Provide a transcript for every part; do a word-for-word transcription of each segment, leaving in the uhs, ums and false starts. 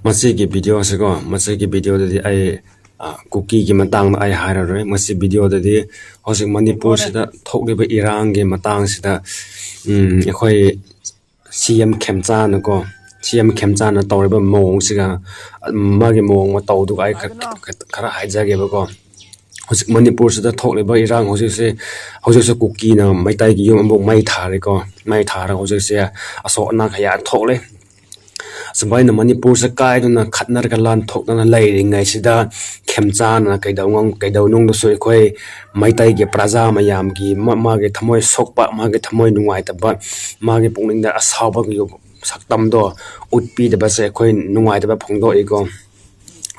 ꯃꯁꯤꯒꯤ ꯚꯤꯗꯤꯑꯣꯁꯤꯀꯣ, ꯃꯁꯤꯒꯤ ꯚꯤꯗꯤꯑꯣꯗꯗꯤ ꯑꯩ, ꯑ, ꯀꯨꯀꯤꯒꯤ ꯃꯇꯥꯡꯗ ꯑꯩ ꯍꯥꯏꯔꯔꯣꯏ꯫ ꯃꯁꯤ ꯚꯤꯗꯤꯑꯣꯗꯗꯤ ꯍꯧꯖꯤꯛ ꯃꯅꯤꯄꯨꯔꯁꯤꯗ ꯊꯣꯛꯂꯤꯕ ꯏꯔꯥꯡꯒꯤ ꯃꯇꯥꯡꯁꯤꯗ, ꯎꯝ, ꯑꯩꯈꯣꯏ ꯁꯤ ꯑꯦꯝ ꯈꯦꯝꯆꯥꯅꯀꯣ, ꯁꯤ ꯑꯦꯝ ꯈꯦꯝꯆꯥꯅ ꯇꯧꯔꯤꯕ ꯃꯑꯣꯡꯁꯤꯒ, ꯃꯥꯒꯤ ꯃꯑꯣꯡ ꯃꯇꯧꯗꯨꯒ ꯑꯩ ꯈ-, ꯈ-, ꯈꯔ ꯍꯥꯏꯖꯒꯦꯕꯀꯣ꯫ ꯍꯧꯖꯤꯛ ꯃꯅꯤꯄꯨꯔꯁꯤꯗ ꯊꯣꯛꯂꯤꯕ ꯏꯔꯥꯡ ꯍꯧꯖꯤꯛꯁꯦ, ꯍꯧꯖꯤꯛꯁꯦ ꯀꯨꯀꯤꯅ ꯃꯩꯇꯩꯒꯤ ꯌꯨꯝ ꯑꯃꯨꯛ ꯃꯩ ꯊꯥꯔꯦꯀꯣ꯫ ꯃꯩ ꯊꯥꯔꯒ ꯍꯧꯖꯤꯛꯁꯦ ꯑꯁꯣꯛ ꯑꯅꯥ ꯀꯌꯥ ꯊꯣꯛꯂꯦ꯫ ꯁꯨꯃꯥꯏꯅ ꯃꯅꯤꯄꯨꯔꯁꯦ ꯀꯥꯏꯗꯅ ꯈꯠꯅꯔꯒ ꯂꯥꯟ ꯊꯣꯛꯇꯅ ꯂꯩꯔꯤꯉꯩꯁꯤꯗ, ꯈꯦꯝꯆꯥꯅ ꯀꯩꯗꯧꯉꯝ-, ꯀꯩꯗꯧꯅꯨꯡꯗꯁꯨ ꯑꯩꯈꯣꯏ ꯃꯩꯇꯩꯒꯤ ꯄ꯭ꯔꯖꯥ ꯃꯌꯥꯝꯒꯤ ꯃ-, ꯃꯥꯒꯤ ꯊꯃꯣꯏ ꯁꯣꯛꯄ, ꯃꯥꯒꯤ ꯊꯃꯣꯏ ꯅꯨꯡꯉꯥꯏꯇꯕ, ꯃꯥꯒꯤ ꯄꯨꯛꯅꯤꯡꯗ ꯑꯁꯥꯎꯕꯒꯤ ꯁꯛꯇꯝꯗꯣ ꯎꯠꯄꯤꯗꯕꯁꯦ ꯑꯩꯈꯣꯏ ꯅꯨꯡꯉꯥꯏꯇꯕ ꯐꯣꯡꯗꯣꯛꯏꯀꯣ꯫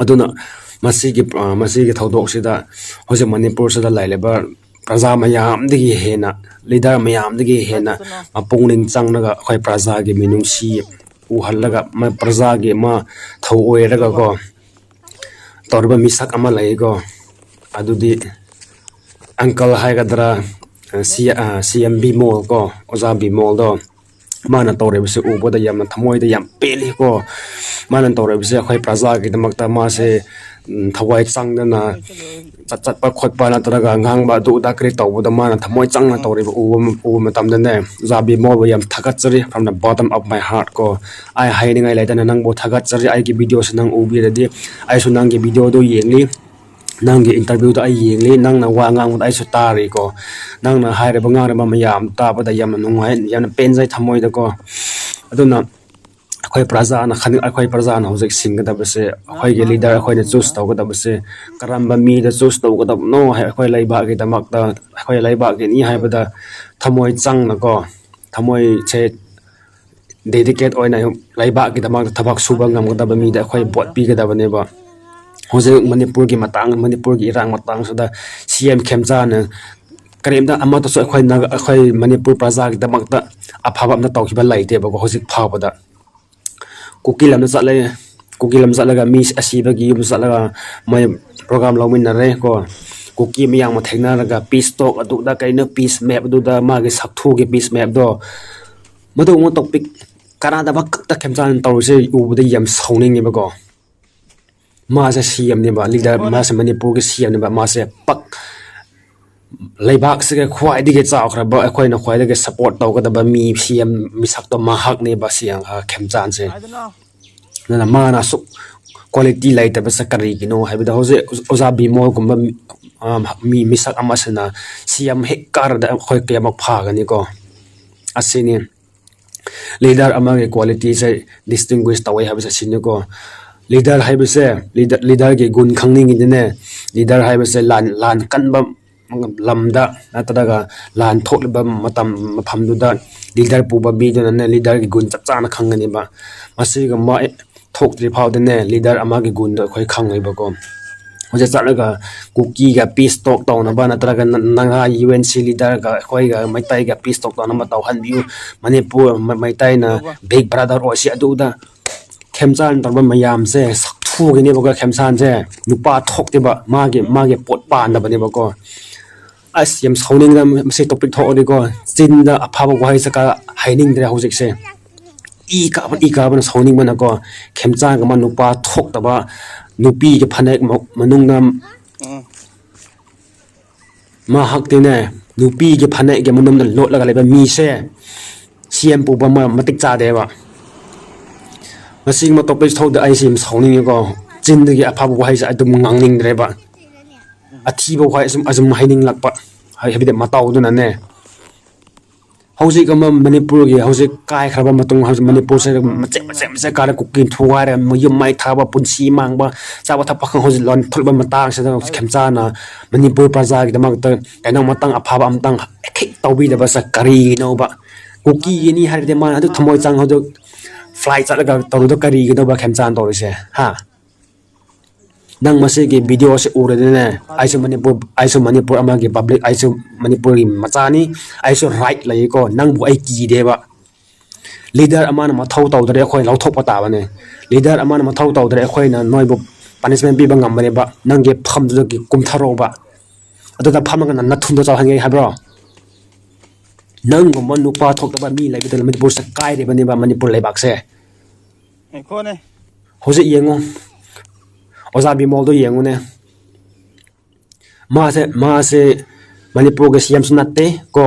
ꯑꯗꯨꯅ ꯃꯁꯤꯒꯤ, ꯑ, ꯃꯁꯤꯒꯤ ꯊꯧꯗꯣꯛꯁꯤꯗ ꯍꯧꯖꯤꯛ ꯃꯅꯤꯄꯨꯔꯁꯤꯗ ꯂꯩꯔꯤꯕ ꯄ꯭ꯔꯖꯥ ꯃꯌꯥꯝꯗꯒꯤ ꯍꯦꯟꯅ, ꯂꯤꯗꯔ ꯃꯌꯥꯝꯗꯒꯤ ꯍꯦꯟꯅ ꯃꯄꯨꯛꯅꯤꯡ ꯆꯪꯂꯒ ꯑꯩꯈꯣꯏ ꯄ꯭ꯔꯖꯥꯒꯤ ꯃꯤꯅꯨꯡꯁꯤ ꯎꯍꯜꯂꯒ, ꯃ-, ꯄ꯭ꯔꯖꯥꯒꯤ ꯑꯃ ꯊꯧ ꯑꯣꯏꯔꯒꯀꯣ ꯇꯧꯔꯤꯕ ꯃꯤꯁꯛ ꯑꯃ ꯂꯩꯀꯣ꯫ ꯑꯗꯨꯗꯤ ꯑꯪꯀꯜ ꯍꯥꯏꯒꯗ꯭ꯔꯥ, ꯁꯤ, ꯑ, ꯁꯤ ꯑꯦꯝ ꯕꯤꯃꯣꯜ ꯀꯣ, ꯑꯣꯖꯥ ꯕꯤꯃꯣꯜꯗꯣ, ꯃꯥꯅ ꯇꯧꯔꯤꯕꯁꯦ ꯎꯕꯗ ꯌꯥꯝꯅ ꯊꯃꯣꯏꯗ ꯌꯥꯝ ꯄꯦꯜꯂꯤꯀꯣ꯫ ꯃꯥꯅ ꯇꯧꯔꯤꯕꯁꯦ ꯑꯩꯈꯣꯏ ꯄ꯭ꯔꯖꯥꯒꯤꯗꯃꯛꯇ ꯃꯥꯁꯦ, ꯎꯝ, ꯊꯋꯥꯏ ꯆꯪꯗꯅ ꯆꯠ-, ꯆꯠꯄ ꯈꯣꯠꯄ ꯅꯠꯇ꯭ꯔꯒ ꯉꯥꯡꯕ ꯑꯗꯨ ꯑꯗꯥ ꯀꯔꯤ ꯇꯧꯕꯗ ꯃꯥꯅ ꯊꯃꯣꯏ ꯆꯪꯅ ꯇꯧꯔꯤꯕ ꯎꯕ, ꯎꯕ ꯃꯇꯝꯗꯅꯦ, ꯑꯣꯖꯥ ꯕꯤꯃꯣꯜꯕꯨ ꯌꯥꯝ ꯊꯥꯒꯠꯆꯔꯤ, from the bottom of my heart ꯀꯣ꯫ ꯑꯩ ꯍꯥꯏꯅꯤꯡꯉꯥꯏ ꯂꯩꯇꯅ ꯅꯪꯕꯨ ꯊꯥꯒꯠꯆꯔꯤ꯫ ꯑꯩꯒꯤ ꯚꯤꯗꯤꯑꯣꯁꯦ ꯅꯪ ꯎꯕꯤꯔꯗꯤ ꯑꯩꯁꯨ ꯅꯪꯒꯤ ꯚꯤꯗꯤꯑꯣꯗꯣ ꯌꯦꯡꯂꯤ, ꯅꯪꯒꯤ ꯏꯟꯇꯔꯚ꯭ꯌꯨꯗꯣ ꯑꯩ ꯌꯦꯡꯂꯤ, ꯅꯪꯅ ꯋꯥ ꯉꯥꯡꯕꯗ ꯑꯩꯁꯨ ꯇꯥꯔꯤꯀꯣ꯫ ꯅꯪꯅ ꯍꯥꯏꯔꯤꯕ ꯉꯥꯡꯔꯤꯕ ꯃꯌꯥꯝ ꯇꯥꯕꯗ ꯌꯥꯝꯅ ꯅꯨꯡꯉꯥꯏ, ꯌꯥꯝꯅ ꯄꯦꯟꯖꯩ ꯊꯃꯣꯏꯗꯀꯣ꯫ ꯑꯗꯨꯅ ꯑꯩꯈꯣꯏ ꯄ꯭ꯔꯖꯥꯅ ꯈꯟ-, ꯑꯩꯈꯣꯏ ꯄ꯭ꯔꯖꯥꯅ ꯍꯧꯖꯤꯛ ꯁꯤꯡꯒꯗꯕꯁꯦ, ꯑꯩꯈꯣꯏꯒꯤ ꯂꯤꯗꯔ ꯑꯩꯈꯣꯏꯅ ꯆꯨꯁ ꯇꯧꯒꯗꯕꯁꯦ, ꯀꯔꯝꯕ ꯃꯤꯗ ꯆꯨꯁ ꯇꯧꯒꯗꯕꯅꯣ ꯍꯥꯏ, ꯑꯩꯈꯣꯏ ꯂꯩꯕꯥꯛꯀꯤꯗꯃꯛꯇ, ꯑꯩꯈꯣꯏ ꯂꯩꯕꯥꯛꯀꯤꯅꯤ ꯍꯥꯏꯕꯗ ꯊꯃꯣꯏ ꯆꯪꯅꯀꯣ, ꯊꯃꯣꯏꯁꯦ ꯗꯦꯗꯤꯀꯦꯠ ꯑꯣꯏꯅ ꯂꯩꯕꯥꯛꯀꯤꯗꯃꯛꯇ ꯊꯕꯛ ꯁꯨꯕ ꯉꯝꯒꯗꯕ ꯃꯤꯗ ꯑꯩꯈꯣꯏ ꯚꯣꯠ ꯄꯤꯒꯗꯕꯅꯦꯕ꯫ ꯍꯧꯖꯤꯛ ꯃꯅꯤꯄꯨꯔꯒꯤ ꯃꯇꯥꯡ, ꯃꯅꯤꯄꯨꯔꯒꯤ ꯏꯔꯥꯡ ꯃꯇꯥꯡꯁꯤꯗ ꯁꯤ ꯑꯦꯝ ꯈꯦꯝꯆꯥꯅ ꯀꯔꯤꯝꯇ ꯑꯃꯠꯇꯁꯨ ꯑꯩꯈꯣꯏ ꯅꯥꯒꯥ-, ꯑꯩꯈꯣꯏ ꯃꯅꯤꯄꯨꯔ ꯄ꯭ꯔꯖꯥꯒꯤꯗꯃꯛꯇ ꯑꯐꯕ ꯑꯝꯇ ꯇꯧꯈꯤꯕ ꯂꯩꯇꯦꯕꯀꯣ ꯍꯧꯖꯤꯛ ꯐꯥꯎꯕꯗ꯫ ꯀꯨꯀꯤ ꯂꯝꯗ ꯆꯠꯂꯦ, ꯀꯨꯀꯤ ꯂꯝ ꯆꯠꯂꯒ ꯃꯤ ꯑꯁꯤꯕꯒꯤ ꯌꯨꯝ ꯆꯠꯂꯒ ꯃꯣꯏ ꯄ꯭ꯔꯣꯒ꯭ꯔꯥꯝ ꯂꯧꯃꯤꯟꯅꯔꯦ ꯀꯣ꯫ ꯀꯨꯀꯤ ꯃꯌꯥꯝ ꯑꯃ ꯊꯦꯡꯅꯔꯒ ꯄꯤꯁ ꯇꯣꯛ ꯑꯗꯨꯗ ꯀꯩꯅꯣ ꯄꯤꯁ ꯃꯦꯞ ꯑꯗꯨꯗ ꯃꯥꯒꯤ ꯁꯥꯛꯊꯨꯒꯤ ꯄꯤꯁ ꯃꯦꯞꯇꯣ, ꯃꯗꯨꯒꯨꯝꯕ ꯇꯣꯄꯤꯛ ꯀꯥꯟꯅꯗꯕ ꯈꯛꯇ ꯈꯦꯝꯆꯥꯟ ꯇꯧꯔꯤꯁꯦ ꯎꯕꯗ ꯌꯥꯝ ꯁꯥꯎꯅꯤꯡꯉꯦꯕꯀꯣ꯫ ꯃꯥꯁꯦ ꯁꯤ ꯑꯦꯝꯅꯦꯕ, ꯂꯤꯗꯔ, ꯃꯥꯁꯦ ꯃꯅꯤꯄꯨꯔꯒꯤ ꯁꯤ ꯑꯦꯝꯅꯦꯕ꯫ ꯃꯥꯁꯦ ꯄꯛ ꯂꯩꯕꯥꯛꯁꯤꯒ ꯈ꯭ꯋꯥꯏꯗꯒꯤ ꯆꯥꯎꯈ꯭ꯔꯕ, ꯑꯩꯈꯣꯏꯅ ꯈ꯭ꯋꯥꯏꯗꯒꯤ ꯁꯞꯄꯣꯔꯠ ꯇꯧꯒꯗꯕ ꯃꯤ ꯁꯤ ꯑꯦꯝ ꯃꯤꯁꯛꯇꯣ ꯃꯍꯥꯛꯅꯦꯕ, ꯁꯤ ꯑꯦꯝ ꯈꯦꯝꯆꯥꯟꯁꯦ꯫ ꯑꯗꯨꯅ ꯃꯥꯅ ꯑꯁꯨꯛ ꯀ꯭ꯋꯥꯂꯤꯇꯤ ꯂꯩꯇꯕꯁꯦ ꯀꯔꯤꯒꯤꯅꯣ ꯍꯥꯏꯕꯗ, ꯍꯧꯖꯤꯛ ꯑꯣꯖꯥ ꯕꯤꯃꯣꯜꯒꯨꯝꯕ ꯃꯤ, ꯑ, ꯃꯤ ꯃꯤꯁꯛ ꯑꯃꯁꯤꯅ ꯁꯤ ꯑꯦꯝ ꯍꯦꯛ ꯀꯥꯔꯗ ꯑꯩꯈꯣꯏ ꯀꯌꯥꯃꯨꯛ ꯐꯒꯅꯤꯀꯣ? ꯑꯁꯤꯅꯤ꯫ ꯂꯤꯗꯔ ꯑꯃꯒꯤ ꯀ꯭ꯋꯥꯂꯤꯇꯤꯁꯦ ꯗꯤꯁꯇꯤꯡꯒ꯭ꯋꯤꯁ ꯇꯧꯋꯦ ꯍꯥꯏꯕꯁꯦ ꯁꯤꯅꯤꯀꯣ꯫ ꯂꯤꯗꯔ ꯍꯥꯏꯕꯁꯦ, ꯂꯤꯗꯔ, ꯂꯤꯗꯔꯒꯤ ꯒꯨꯟ ꯈꯪꯅꯤꯡꯉꯤꯗꯅꯦ, ꯂꯤꯗꯔ ꯍꯥꯏꯕꯁꯦ ꯂꯥꯟ, ꯂꯥꯟ ꯀꯟꯕ ꯂꯝꯗ ꯅꯠꯇ꯭ꯔꯒ ꯂꯥꯟ ꯊꯣꯛꯂꯤꯕ ꯃꯇꯝ, ꯃꯐꯝꯗꯨꯗ ꯂꯤꯗꯔ ꯄꯨꯕ ꯃꯤꯗꯨꯅꯅꯦ ꯂꯤꯗꯔꯒꯤ ꯒꯨꯟ ꯆꯞ ꯆꯥꯅ ꯈꯪꯒꯅꯦꯕ꯫ ꯃꯁꯤꯒꯨꯝꯕ ꯊꯣꯛꯇ꯭ꯔꯤ ꯐꯥꯎꯗꯅꯦ ꯂꯤꯗꯔ ꯑꯃꯒꯤ ꯒꯨꯟꯗꯣ ꯑꯩꯈꯣꯏ ꯈꯪꯉꯣꯏꯕꯀꯣ꯫ ꯍꯧꯖꯤꯛ ꯆꯠꯂꯒ ꯀꯨꯀꯤꯒ ꯄꯤꯁ ꯇꯣꯛ ꯇꯧꯅꯕ ꯅꯠꯇ꯭ꯔꯒ ꯅ-, ꯅꯥꯒꯥ ꯌꯨ ꯑꯦꯟ ꯁꯤ ꯂꯤꯗꯔꯒ ꯑꯩꯈꯣꯏꯒ ꯃꯩꯇꯩꯒ ꯄꯤꯁ ꯇꯣꯛ ꯇꯧꯅꯕ ꯇꯧꯍꯟꯕꯤꯌꯨ꯫ ꯃꯅꯤꯄꯨꯔ ꯃ-, ꯃꯩꯇꯩꯅ ꯕꯤꯛ ꯕ꯭ꯔꯗꯔ ꯑꯣꯏꯁꯤ ꯑꯗꯨꯗ ꯈꯦꯝꯆꯥꯟ ꯇꯧꯕ ꯃꯌꯥꯝꯁꯦ ꯁꯛꯊꯨꯒꯅꯦꯕꯀꯣ꯫ ꯈꯦꯝꯆꯥꯟꯁꯦ ꯅꯨꯄꯥ ꯊꯣꯛꯇꯦꯕ, ꯃꯥꯒꯤ, ꯃꯥꯒꯤ ꯄꯣꯠ ꯄꯥꯟꯗꯕꯅꯦꯕꯀꯣ꯫ ꯑꯁ, ꯌꯥꯝ ꯁꯥꯎꯅꯤꯡꯗꯅ ꯃꯁꯤ ꯇꯣꯄꯤꯛ ꯊꯣꯛꯑꯗꯤꯀꯣ, ꯆꯤꯟꯗ ꯑꯐꯕ ꯋꯥꯍꯩꯁꯦ ꯀꯥ ꯍꯥꯏꯅꯤꯡꯗ꯭ꯔꯦ ꯍꯧꯖꯤꯛꯁꯦ꯫ ꯏ ꯀꯥꯕ, ꯏ ꯀꯥꯕꯅ ꯁꯥꯎꯅꯤꯡꯕꯅꯀꯣ, ꯈꯦꯝꯆꯥꯟꯒ ꯃꯥ ꯅꯨꯄꯥ ꯊꯣꯛꯇꯕ, ꯅꯨꯄꯤꯒꯤ ꯐꯅꯦꯛ ꯃ-, ꯃꯅꯨꯡꯗ ꯃꯍꯥꯛꯇꯤꯅꯦ, ꯅꯨꯄꯤꯒꯤ ꯐꯅꯦꯛꯀꯤ ꯃꯅꯨꯡꯗ ꯂꯣꯠꯂꯒ ꯂꯩꯕ ꯃꯤꯁꯦ ꯁꯤ ꯑꯦꯝ ꯄꯨꯕ ꯑꯃ ꯃꯇꯤꯛ ꯆꯥꯗꯦꯕ꯫ ꯃꯁꯤꯒꯨꯝꯕ ꯇꯣꯄꯤꯛ ꯊꯣꯛꯇ ꯑꯩꯁꯦ ꯌꯥꯝ ꯁꯥꯎꯅꯤꯡꯉꯦꯀꯣ꯫ ꯆꯤꯟꯗꯒꯤ ꯑꯐꯕ ꯋꯥꯍꯩꯁꯦ ꯑꯗꯨꯝ ꯉꯥꯡꯅꯤꯡꯗ꯭ꯔꯦꯕ꯫ ꯑꯊꯤꯕ ꯋꯥꯍꯩ ꯑꯁꯨꯝ, ꯑꯁꯨꯝ ꯍꯥꯏꯅꯤꯡꯂꯛꯄ꯫ ꯍꯥꯏ-, ꯍꯥꯏꯕꯗꯤ ꯃꯇꯧꯗꯨꯅꯅꯦ꯫ ꯍꯧꯖꯤꯛ ꯑꯃ ꯃꯅꯤꯄꯨꯔꯒꯤ ꯍꯧꯖꯤꯛ ꯀꯥꯏꯈ꯭ꯔꯕ ꯃꯇꯨꯡ, ꯍꯧꯖꯤꯛ ꯃꯅꯤꯄꯨꯔꯁꯦ ꯃꯆꯦꯠ, ꯃꯆꯦꯠ, ꯃꯆꯦꯠ ꯀꯥꯔꯦ, ꯀꯨꯀꯤ ꯊꯨꯒꯥꯏꯔꯦ, ꯃꯌꯨꯝ ꯃꯩ ꯊꯥꯕ, ꯄꯨꯟꯁꯤ ꯃꯥꯡꯕ, ꯆꯥꯕ ꯊꯛꯄ ꯍꯧꯖꯤꯛ ꯂꯣꯟ ꯊꯠꯄ ꯃꯇꯥꯡꯁꯤꯗ ꯈꯦꯝꯆꯥꯟꯅ ꯃꯅꯤꯄꯨꯔ ꯄ꯭ꯔꯖꯥꯒꯤꯗꯃꯛꯇ ꯀꯩꯅꯣ ꯃꯇꯥꯡ ꯑꯐꯕ ꯑꯝꯇꯪ ꯍꯦꯛ ꯇꯧꯕꯤꯗꯕꯁꯦ ꯀꯔꯤꯒꯤꯅꯣꯕ? ꯀꯨꯀꯤꯒꯤꯅꯤ ꯍꯥꯏꯔꯗꯤ ꯃꯥꯅ ꯑꯗꯨ ꯊꯃꯣꯏ ꯆꯪ ꯍꯧꯖꯤꯛ ꯐ꯭ꯂꯥꯏꯠ ꯆꯠꯂꯒ ꯇꯧꯔꯤꯗꯣ ꯀꯔꯤꯒꯤꯅꯣꯕ ꯈꯦꯝꯆꯥꯟ ꯇꯧꯔꯤꯁꯦ? ꯍꯥ? ꯅꯪ ꯃꯁꯤꯒꯤ ꯚꯤꯗꯤꯑꯣꯁꯦ ꯎꯔꯗꯤꯅꯦ, ꯑꯩꯁꯨ ꯃꯅꯤꯄꯨꯔ, ꯑꯩꯁꯨ ꯃꯅꯤꯄꯨꯔ ꯑꯃꯒꯤ ꯄꯕ꯭ꯂꯤꯛ, ꯑꯩꯁꯨ ꯃꯅꯤꯄꯨꯔꯒꯤ ꯃꯆꯥꯅꯤ, ꯑꯩꯁꯨ ꯔꯥꯏꯠ ꯂꯩꯀꯣ, ꯅꯪꯕꯨ ꯑꯩ ꯀꯤꯗꯦꯕ꯫ ꯂꯤꯗꯔ ꯑꯃꯅ ꯃꯊꯧ ꯇꯧꯗ꯭ꯔꯦ, ꯑꯩꯈꯣꯏ ꯂꯧꯊꯣꯛꯄ ꯇꯥꯕꯅꯦ꯫ ꯂꯤꯗꯔ ꯑꯃꯅ ꯃꯊꯧ ꯇꯧꯗ꯭ꯔꯦ, ꯑꯩꯈꯣꯏꯅ ꯅꯣꯏꯕꯨ ꯄꯅꯤꯁꯃꯦꯟ ꯄꯤꯕ ꯉꯝꯕꯅꯦꯕ꯫ ꯅꯪꯒꯤ ꯐꯝꯗꯨꯗꯒꯤ ꯀꯨꯝꯊꯔꯛꯑꯣꯕ, ꯑꯗꯨꯗ ꯐꯝꯃꯒ ꯅꯪ ꯅꯊꯨꯟꯗꯣ ꯆꯥꯎꯍꯟꯒꯦ ꯍꯥꯏꯕ꯭ꯔꯣ? ꯅꯪꯒꯨꯝꯕ ꯅꯨꯄꯥ ꯊꯣꯛꯇꯕ ꯃꯤ ꯂꯩꯕꯗꯨꯅ ꯃꯅꯤꯄꯨꯔꯁꯦ ꯀꯥꯏꯔꯤꯕꯅꯦꯕ, ꯃꯅꯤꯄꯨꯔ ꯂꯩꯕꯥꯛꯁꯦ꯫ ꯉꯥꯏꯈꯣꯅꯦ꯫ ꯍꯧꯖꯤꯛ ꯌꯦꯡꯉꯨ, ꯑꯣꯖꯥ ꯕꯤꯃꯣꯜꯗꯣ ꯌꯦꯡꯉꯨꯅꯦ꯫ ꯃꯥꯁꯦ ꯃꯥꯁꯦ ꯃꯅꯤꯄꯨꯔꯒꯤ ꯁꯤ ꯑꯦꯝꯁꯨ ꯅꯠꯇꯦ ꯀꯣ꯫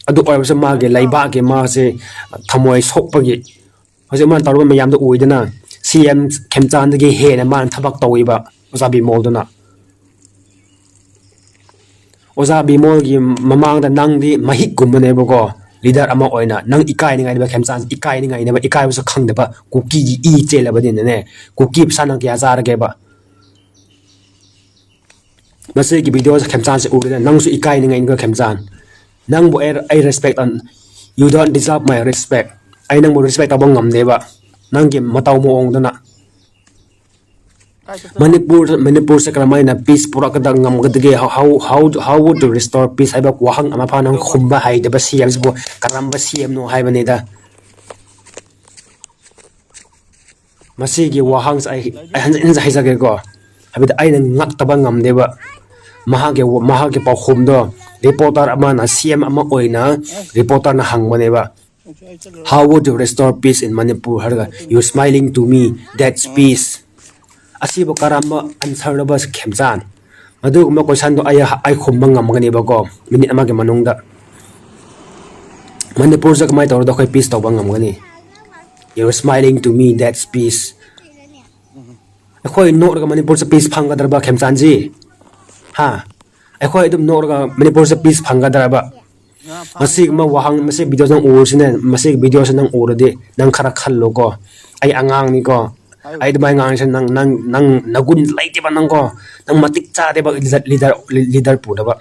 ꯑꯗꯨ ꯑꯣꯏꯔꯕꯁꯨ ꯃꯥꯒꯤ ꯂꯩꯕꯥꯛꯀꯤ ꯃꯥꯁꯦ ꯊꯃꯣꯏ ꯁꯣꯛꯄꯒꯤ ꯍꯧꯖꯤꯛ ꯃꯥꯅ ꯇꯧꯔꯤꯕ ꯃꯌꯥꯝꯗꯣ ꯎꯏꯗꯅ꯫ ꯁꯤ ꯑꯦꯝ ꯈꯦꯝꯆꯥꯟꯗꯒꯤ ꯍꯦꯟꯅ ꯃꯥꯅ ꯊꯕꯛ ꯇꯧꯏꯕ ꯑꯣꯖꯥ ꯕꯤꯃꯣꯜꯗꯨꯅ꯫ ꯑꯣꯖꯥ ꯕꯤꯃꯣꯜꯒꯤ ꯃꯃꯥꯡꯗ ꯅꯪꯗꯤ ꯃꯍꯤꯛꯀꯨꯝꯕꯅꯦꯕꯀꯣ꯫ ꯂꯤꯗꯔ ꯑꯃ ꯑꯣꯏꯅ ꯅꯪ ꯏꯀꯥꯏꯅꯤꯡꯉꯥꯏꯅꯦꯕ ꯈꯦꯝꯆꯥꯟ, ꯏꯀꯥꯏꯅꯤꯡꯉꯥꯏꯅꯦꯕ, ꯏꯀꯥꯏꯕꯁꯨ ꯈꯪꯗꯕ ꯀꯨꯀꯤꯒꯤ ꯏ ꯆꯦꯜꯂꯕꯅꯤꯅꯅꯦ꯫ ꯀꯨꯀꯤ ꯄꯩꯁꯥ ꯅꯪ ꯀꯌꯥ ꯆꯥꯔꯒꯦꯕ? ꯃꯁꯤꯒꯤ ꯚꯤꯗꯤꯑꯣꯁꯦ ꯈꯦꯝꯆꯥꯟꯁꯦ ꯎꯕꯗ ꯅꯪꯁꯨ ꯏꯀꯥꯏꯅꯤꯡꯉꯥꯏꯅꯤꯀꯣ ꯈꯦꯝꯆꯥꯟ꯫ ꯅꯪꯕꯨ ꯑꯩ ꯑꯩ respect, you don't deserve my respect꯫ ꯑꯩ ꯅꯪꯕꯨ ꯔꯦꯁꯄꯦꯛ ꯇꯧꯕ ꯉꯝꯗꯦꯕ ꯅꯪꯒꯤ ꯃꯇꯧ ꯃꯑꯣꯡꯗꯨꯅ꯫ ꯃꯅꯤꯄꯨꯔ ꯃꯅꯤꯄꯨꯔꯁꯦ ꯀꯔꯝꯍꯥꯏꯅ piece ꯄꯨꯔꯛꯀꯗ ꯉꯝꯒꯗꯒꯦ? How, how, how would you restore peace ꯍꯥꯏꯕ ꯋꯥꯍꯪ ꯑꯃ ꯐꯥꯎ ꯅꯪ ꯈꯨꯝꯕ ꯍꯩꯇꯕ ꯁꯤ ꯑꯦꯝꯁꯤꯕꯨ ꯀꯔꯝꯕ ꯁꯤ ꯑꯦꯝꯅꯣ ꯍꯥꯏꯕꯅꯤꯗ꯫ ꯃꯁꯤꯒꯤ ꯋꯥꯍꯪꯁꯦ ꯑꯩ ꯑꯩ ꯍꯟꯖꯤꯟ ꯍꯟꯖꯤꯟ ꯍꯥꯏꯖꯒꯦꯀꯣ꯫ ꯍꯥꯏꯕꯗꯤ ꯑꯩꯅ ꯉꯛꯇꯕ ꯉꯝꯗꯦꯕ꯫ ꯃꯍꯥꯛꯀꯤ ꯃꯍꯥꯛꯀꯤ ꯄꯥꯎꯈꯨꯝꯗꯣ ꯔꯤꯄꯣꯔꯇꯔ ꯑꯃꯅ ꯁꯤ ꯑꯦꯝ ꯑꯃ ꯑꯣꯏꯅ ꯔꯤꯄꯣꯔꯇꯔꯅ ꯍꯪꯕꯅꯦꯕ꯫ How would you restore peace in Manipur ꯍꯥꯏꯔꯒ, you smiling to me, that's peace꯫ ꯑꯁꯤꯕꯨ ꯀꯔꯝꯕ ꯑꯟꯁꯔꯅꯣꯕ ꯈꯦꯝꯆꯥꯟ? ꯑꯗꯨꯒꯨꯝꯕ ꯀꯣꯏꯁꯟꯗꯣ ꯑꯩ ꯑꯩ ꯈꯨꯝꯕ ꯉꯝꯒꯅꯦꯕꯀꯣ ꯃꯤꯅꯤꯠ ꯑꯃꯒꯤ ꯃꯅꯨꯡꯗ꯫ ꯃꯅꯤꯄꯨꯔꯁꯦ ꯀꯃꯥꯏꯅ ꯇꯧꯔꯗ ꯑꯩꯈꯣꯏ ꯄꯤꯁ ꯇꯧꯕ ꯉꯝꯒꯅꯤ? You smiling to me, that's peace꯫ ꯑꯩꯈꯣꯏ ꯅꯣꯛꯂꯒ ꯃꯅꯤꯄꯨꯔꯁꯦ ꯄꯤꯁ ꯐꯪꯒꯗ꯭ꯔꯕ ꯈꯦꯝꯆꯥꯟꯁꯤ? ꯍꯥ? ꯑꯩꯈꯣꯏ ꯑꯗꯨꯝ ꯅꯣꯛꯂꯒ ꯃꯅꯤꯄꯨꯔꯁꯦ ꯄꯤꯁ ꯐꯪꯒꯗ꯭ꯔꯕ? ꯃꯁꯤꯒꯨꯝꯕ ꯋꯥꯍꯪ, ꯃꯁꯤ ꯚꯤꯗꯤꯑꯣꯁꯤ ꯅꯪ ꯎꯔꯁꯤꯅꯦ, ꯃꯁꯤꯒꯤ ꯚꯤꯗꯤꯑꯣꯁꯤ ꯅꯪ ꯎꯔꯗꯤ ꯅꯪ ꯈꯔ ꯈꯜꯂꯣꯀꯣ꯫ ꯑꯩ ꯑꯉꯥꯡꯅꯤꯀꯣ, ꯑꯩ ꯑꯗꯨꯃꯥꯏꯅ ꯉꯥꯡꯉꯤꯁꯦ ꯅꯪ ꯅꯪ ꯅꯪ ꯅꯒꯨꯟ ꯂꯩꯇꯦꯕ ꯅꯪꯀꯣ, ꯅꯪ ꯃꯇꯤꯛ ꯆꯥꯗꯦꯕ ꯂꯤꯗꯔ ꯂꯤꯗꯔ ꯄꯨꯅꯕ꯫